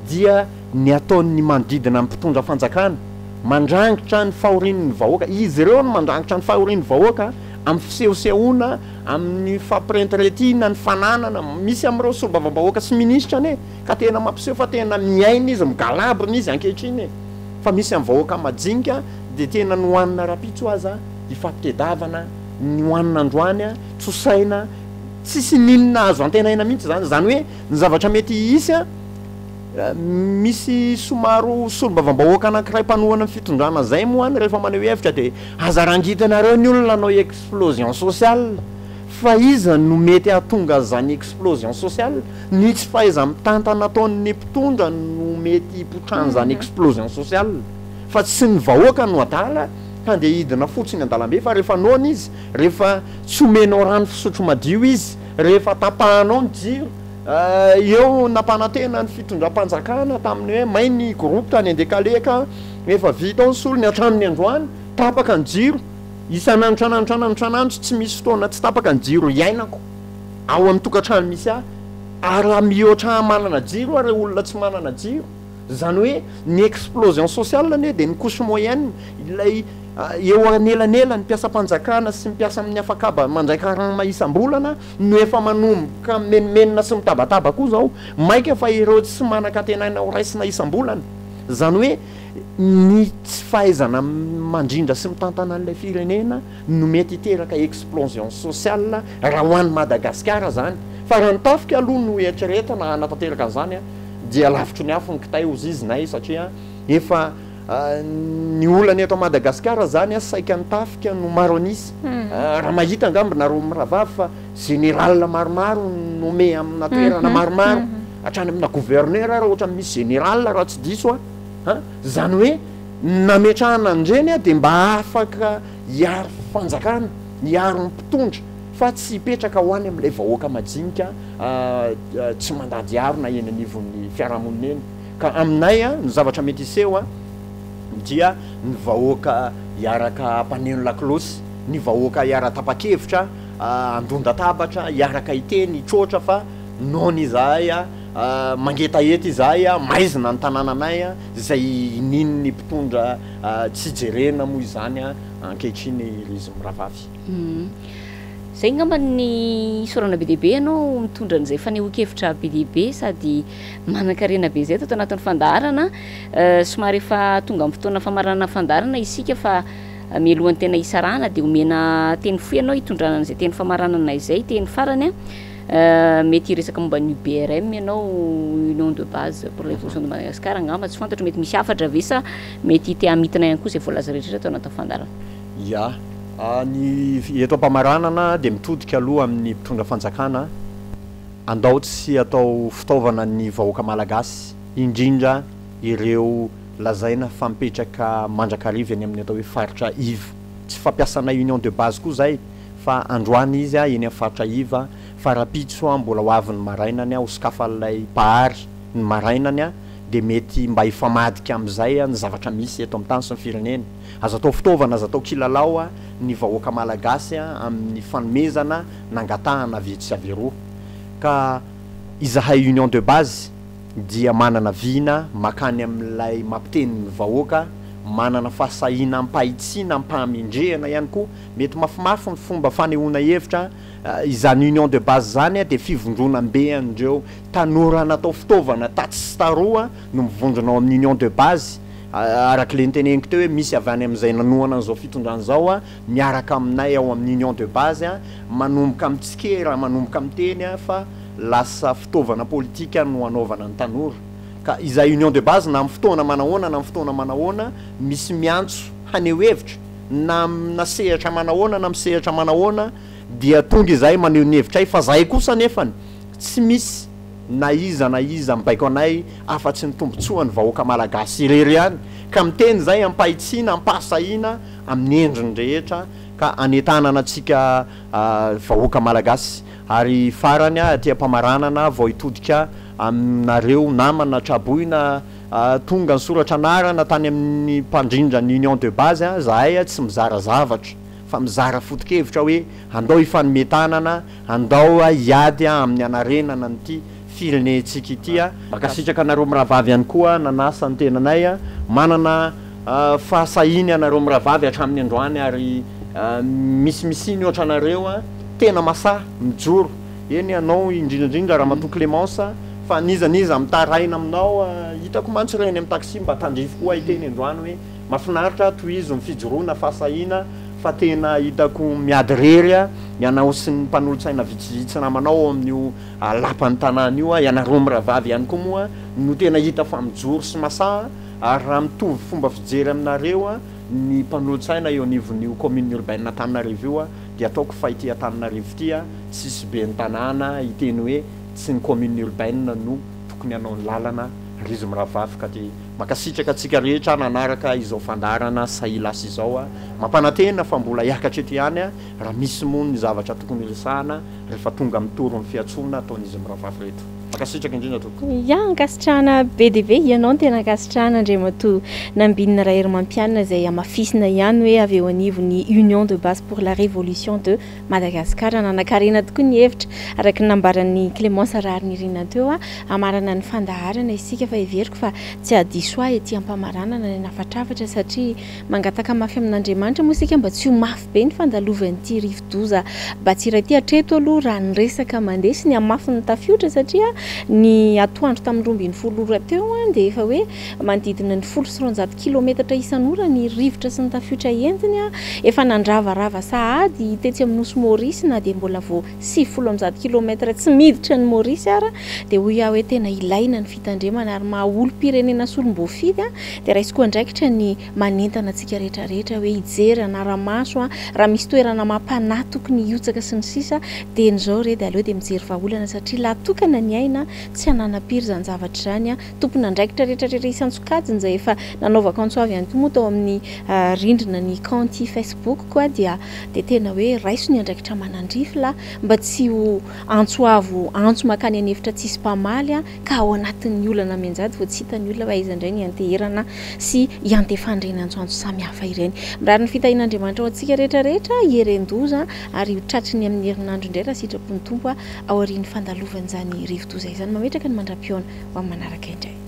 dia ny ataon'ny manodidina ny mpitondra fanjakana, mandrangitra ny fahorian'ny vahoaka. Izy ireo no mandrangitra ny fahorian'ny vahoaka amin'ny fisehosehoana, amin'ny fampirentirentiana ny fananana. Misy amin'ireo solombavambahoaka sy minisitra anie ka tena mampiseho fa tena miaina izy, migalabona izy ankehitriny e! Fa misy amin'ny vahoaka majinika dia tena ny hohanina rahampitso aza ifampitedavana, ny hohanina androany tsosaina, tsisy n'inona azo antenaina mihitsy izany. Izany hoe ny zavatra mety hisy an, misy somary solombavambahoaka anankiray mpanohana ny fitondrana izay moa any rehefa maneho hevitra dia aza rangitinareo ny olona hanao explosion sociale fa iza no mety hahatonga an'izany explosion sociale? Ny tsy fahaiza-mitantana ataon'ny mpitondra no mety hipoitran'izany explosion sociale fa tsy ny vahoaka no adala handeha hidina fotsiny an-dalambe fa rehefa noana izy, rehefa tsy omenao rano fisotro madio izy, rehefa tapahanao ny jiro, eo nampanantena ny fitondram-panjakana tamin'ny hoe may ny groupe tany Andekaleka, efa vita ao ny solony hatramin'ny androany, tapaka ny jiro, isan'andro isan'andro isan'andro isan'andro tsy misy fotoana tsy tapaka ny jiro iainako ao amin'ny tokantrano misy ahy, ary raha mihoatra ahy manana jiro aho ireo olona tsy manana jiro. Izany hoe ny explosion sociale anie dia ny couche moyenne, ilay eo anelanelan'ny mpiasam-panjakana sy ny mpiasa amin'ny afakaba mandray karama isam-bolana no efa manomboka mimenomenona sy mitabataba koa izao, mainka fa ireo tsy manan-kantenaina ho raisina isam-bolana. Izany hoe ny tsy fahaizana mandrindra sy mitantana an'ilay firenena no mety hiteraka explosion sociale raha ho an'i Madagasikara izany. Fa raha ny tafika aloha no eritreretina hanatanteraka an'izany dia lavitry ny afo ny kitay hozy izy nay satria efa ny olana eto Madagasikara zany saika ny tafika no maro an'isa raha mahita angamba nareo mirahavavy fa général maromaro nommé amina toerana maromaro hatrany amina gouverneur ary ohatra misy général raha tsy diso aho zany hoe nametrahana an'ireny dia mba afaka hiaro fanjakana hiaro ny mpitondra fa tsy hipetraka ho any amin'ilay vahoaka majinika tsy mandady harona eny anivon'ny fiarahamonina eny. Ka aminay ny zavatra mety hiseho dia ny vahoaka hiaraka hampaneno lakolosy, ny vahoaka hiara-tapa-kevitra handon-databatra, hiaraka hiteny, hitroatra fa noana izahay, mangetaheta izahay, maizina ny tanànanay, izay inian'ny mpitondra tsy jerena moa izany ankehitriny ry izy mirahavavy. Zay ngamba ny isaorana be dia be ianao mitondra an'izay fanehoan-kevitra be dia be sady manankarena be izay tato anatin'ny fandaharana. Somary efa tonga amin'ny fotoana famaranana fandaharana isika fa mialohan'ny tena hisarahana dia omena teny fohy ianao hitondrana an'izay teny famaranana izay, teny farany. Mety hiresaka momba ny UBRM ianao, Union de base pour l'évolution de Madagascar angamba, tsy fantatro, mety misy hafatra ve sa mety te hamintina ihany koa izay voalaza rehetra rehetra tao anatin'ny fandaharana. Ya. Ny eto am-pamaranana dia mitodika aloha amin'ny mpitondra fanjakana, andao tsy atao fitaovana ny vahoaka malagasy, indrindra ireo lazaina fa mipetraka mandrakariva eny amin'ny atao hoe faritra iva. Tsy fampiasanay union de base koa izay fa androany izy eny amin'ny faritra iva fa rahampitso mbola ho avy ny marainany ho sokafan'ilay mpahary ny marainany dia mety mba hifamadika amin'izay ny zavatra misy eto amin'ny tany sy ny firenena. Aza atao fitaovana, aza atao kilalao ny vahoaka malagasy amin'ny fanomezana nangatahana avy etsy sy avy eroa. Ka izahay Union de base dia manana vina makany amin'ilay mampiteny ny vahoaka, manana fahasahiana am-pahitsiana, am-pahamendrehana ihany koa. Mety mafimafy ny fomba fanehoana hevitra, izany Union de base izany dia fivondronam-be an'ireo tanora natao fitaovana tatsy sy taroa no mivondrona ao amin'ny Union de base. Araka ilay noteneniko teo hoe misy avy any amin'izay nanohana an'izao fitondrana izao miaraka aminay ao amin'ny union de base manomboka mitsikera, manomboka miteny fa lasa fitaovana politika no anaovana ny tanora. Ka izay union de base na amin'ny fotoana manahoana na amin'ny fotoana manahoana misy miantso haneho hevitra na amina sehatra manahoana na amin'ny sehatra manahoana dia tonga izahay maneho ny hevitray fa zahay kosa anefany tsy misy na iza na iza mibaiko anay afa-tsy ny tombontsoan'ny vahoaka malagasy irery ihany ka miteny izay am-pahitsiana, am-pahasahiana amin'ny endriny rehetra ka anentanana antsika vahoaka malagasy. Ary farany aty am-pamaranana vao hitodika aminareo namana traboina tonga nisoratra anarana tany amin'ny mpandrindra ny union de base zahay tsy mizara zavatra. fa mizara foto-kevitra hoe andao hifanome tanana, andao hiady amin'ny hanarenana an'ity firenentsika ity. Mankasitraka anareo mirahavavy ihany koa nanasa ny tenanay. Manana fahasahiana ianareo mirahavavy hatramin'ny androany ary misimisy ny ohatra anareo tena masahy mijoro. Eny ianao indrindra indrindra Ramatoa Clémence fa n'iza n'iza mitaraina aminao, hitako mantsy ireny amin'ny taxi mba tandrify koa hiteny androany hoe mahafinaritra tohizo ny fijoroana fahasahiana fa tena hitako miady rery ianao sy ny mpanolotsaina vitsivitsy namanao ao amin'io lapan'ny tanàna io, ianareo mirahavavy ihany koa moa no tena hita fa mijoro sy masaha ary raha mitovy fomba fijery aminareo ny mpanolotsaina eo anivon'io commune urbaine Antananarivo io dia ataoko fa ity Antananarivo ity tsisy ben'ny tanàna hiteny hoe tsy ny commune urbaine no tokony hanao ny lalana ry izy mirahavavy ka dia mankasitraka antsika rehetra nanaraka izao fandaharana Sahilasy izao mampanantena fa mbola hiakatra eto ihany raha misy moa ny zavatra tokony horesahana rehefa tonga mitory ny fiantsoana ataon'izy mirahavavy ireto. Mankasitraka indrindra tompoko. Ya, ankasitrahana be dia be, ianao no tena ankasitrahana Andriamatoa Nambinina Raherimampianina izay hamafisina ihany hoe avy eo anivon'ny Union de base pour la révolution de Madagascar. Nanankarena tokoa ny hevitra araka ny nambaran'i Clémence Raharinirina teo. Hamarana ny fandaharana isika fa heveriko fa tsy hahadiso ahy ety am-pamaranana ny hanafatrafatra satria Mangataka mafy amin'Andriamanitra moa isika mba tsy ho mafy be ny fandalovan'ity rivodoza Batsirai ity hatreto aloha raha ny resaka mandeha sy ny hamafin'ny tafiotra satria ny atoandro tamin'ny 12 ora teo dia efa hoe manodidina ny 210 kilometatra isan'ora ny rivotra sy ny tafiotra entiny, efa nandravarava sahady tetsy amin'ny nosy Maurice na dia mbola vao 190 kilometatra tsy miditra an'i Maurice ara dia hoy aho hoe tena ilaina ny fitandremana ary maha olom-pirenena sy olom-boafidy dia raisiko andraikitra ny manentana antsika rehetra rehetra hoe hijery hanara-maso raha misy toerana mampanahy tokony hiotsaka sy ny sisa dia ny izao re dia aleo dia mijery vahaolana satria lahy tokana ny aina tsy hananam-piry izany zavatra izany tompon'andraikitra rehetra rehetra isan-tsokajiny izay efa nanaovako antso avy ihany koa moa tao amin'ny rindrina ny kaonty Facebook ko dia dia tena hoe raiso ny andraikitra manandrify lahy mba tsy ho antso avo antso mankany an'efitra tsisy mpamaly ka ao anatin'ny olana mianjady vao tsy hitan'ny olona hoe aiza indray ny hianteherana sy hiantefan'ireny antsoantso samihafa ireny. Mirary ny fitahian'Andriamanitra ho antsika rehetra rehetra, hieren-doza ary ho tratry ny amin'ny herinandro indray raha sitrapon'ny Tompo aorian'ny fandalovan'izany rivo-doza izany. Mametraka ny mandra-pihaona ho amin'ny manaraka indray.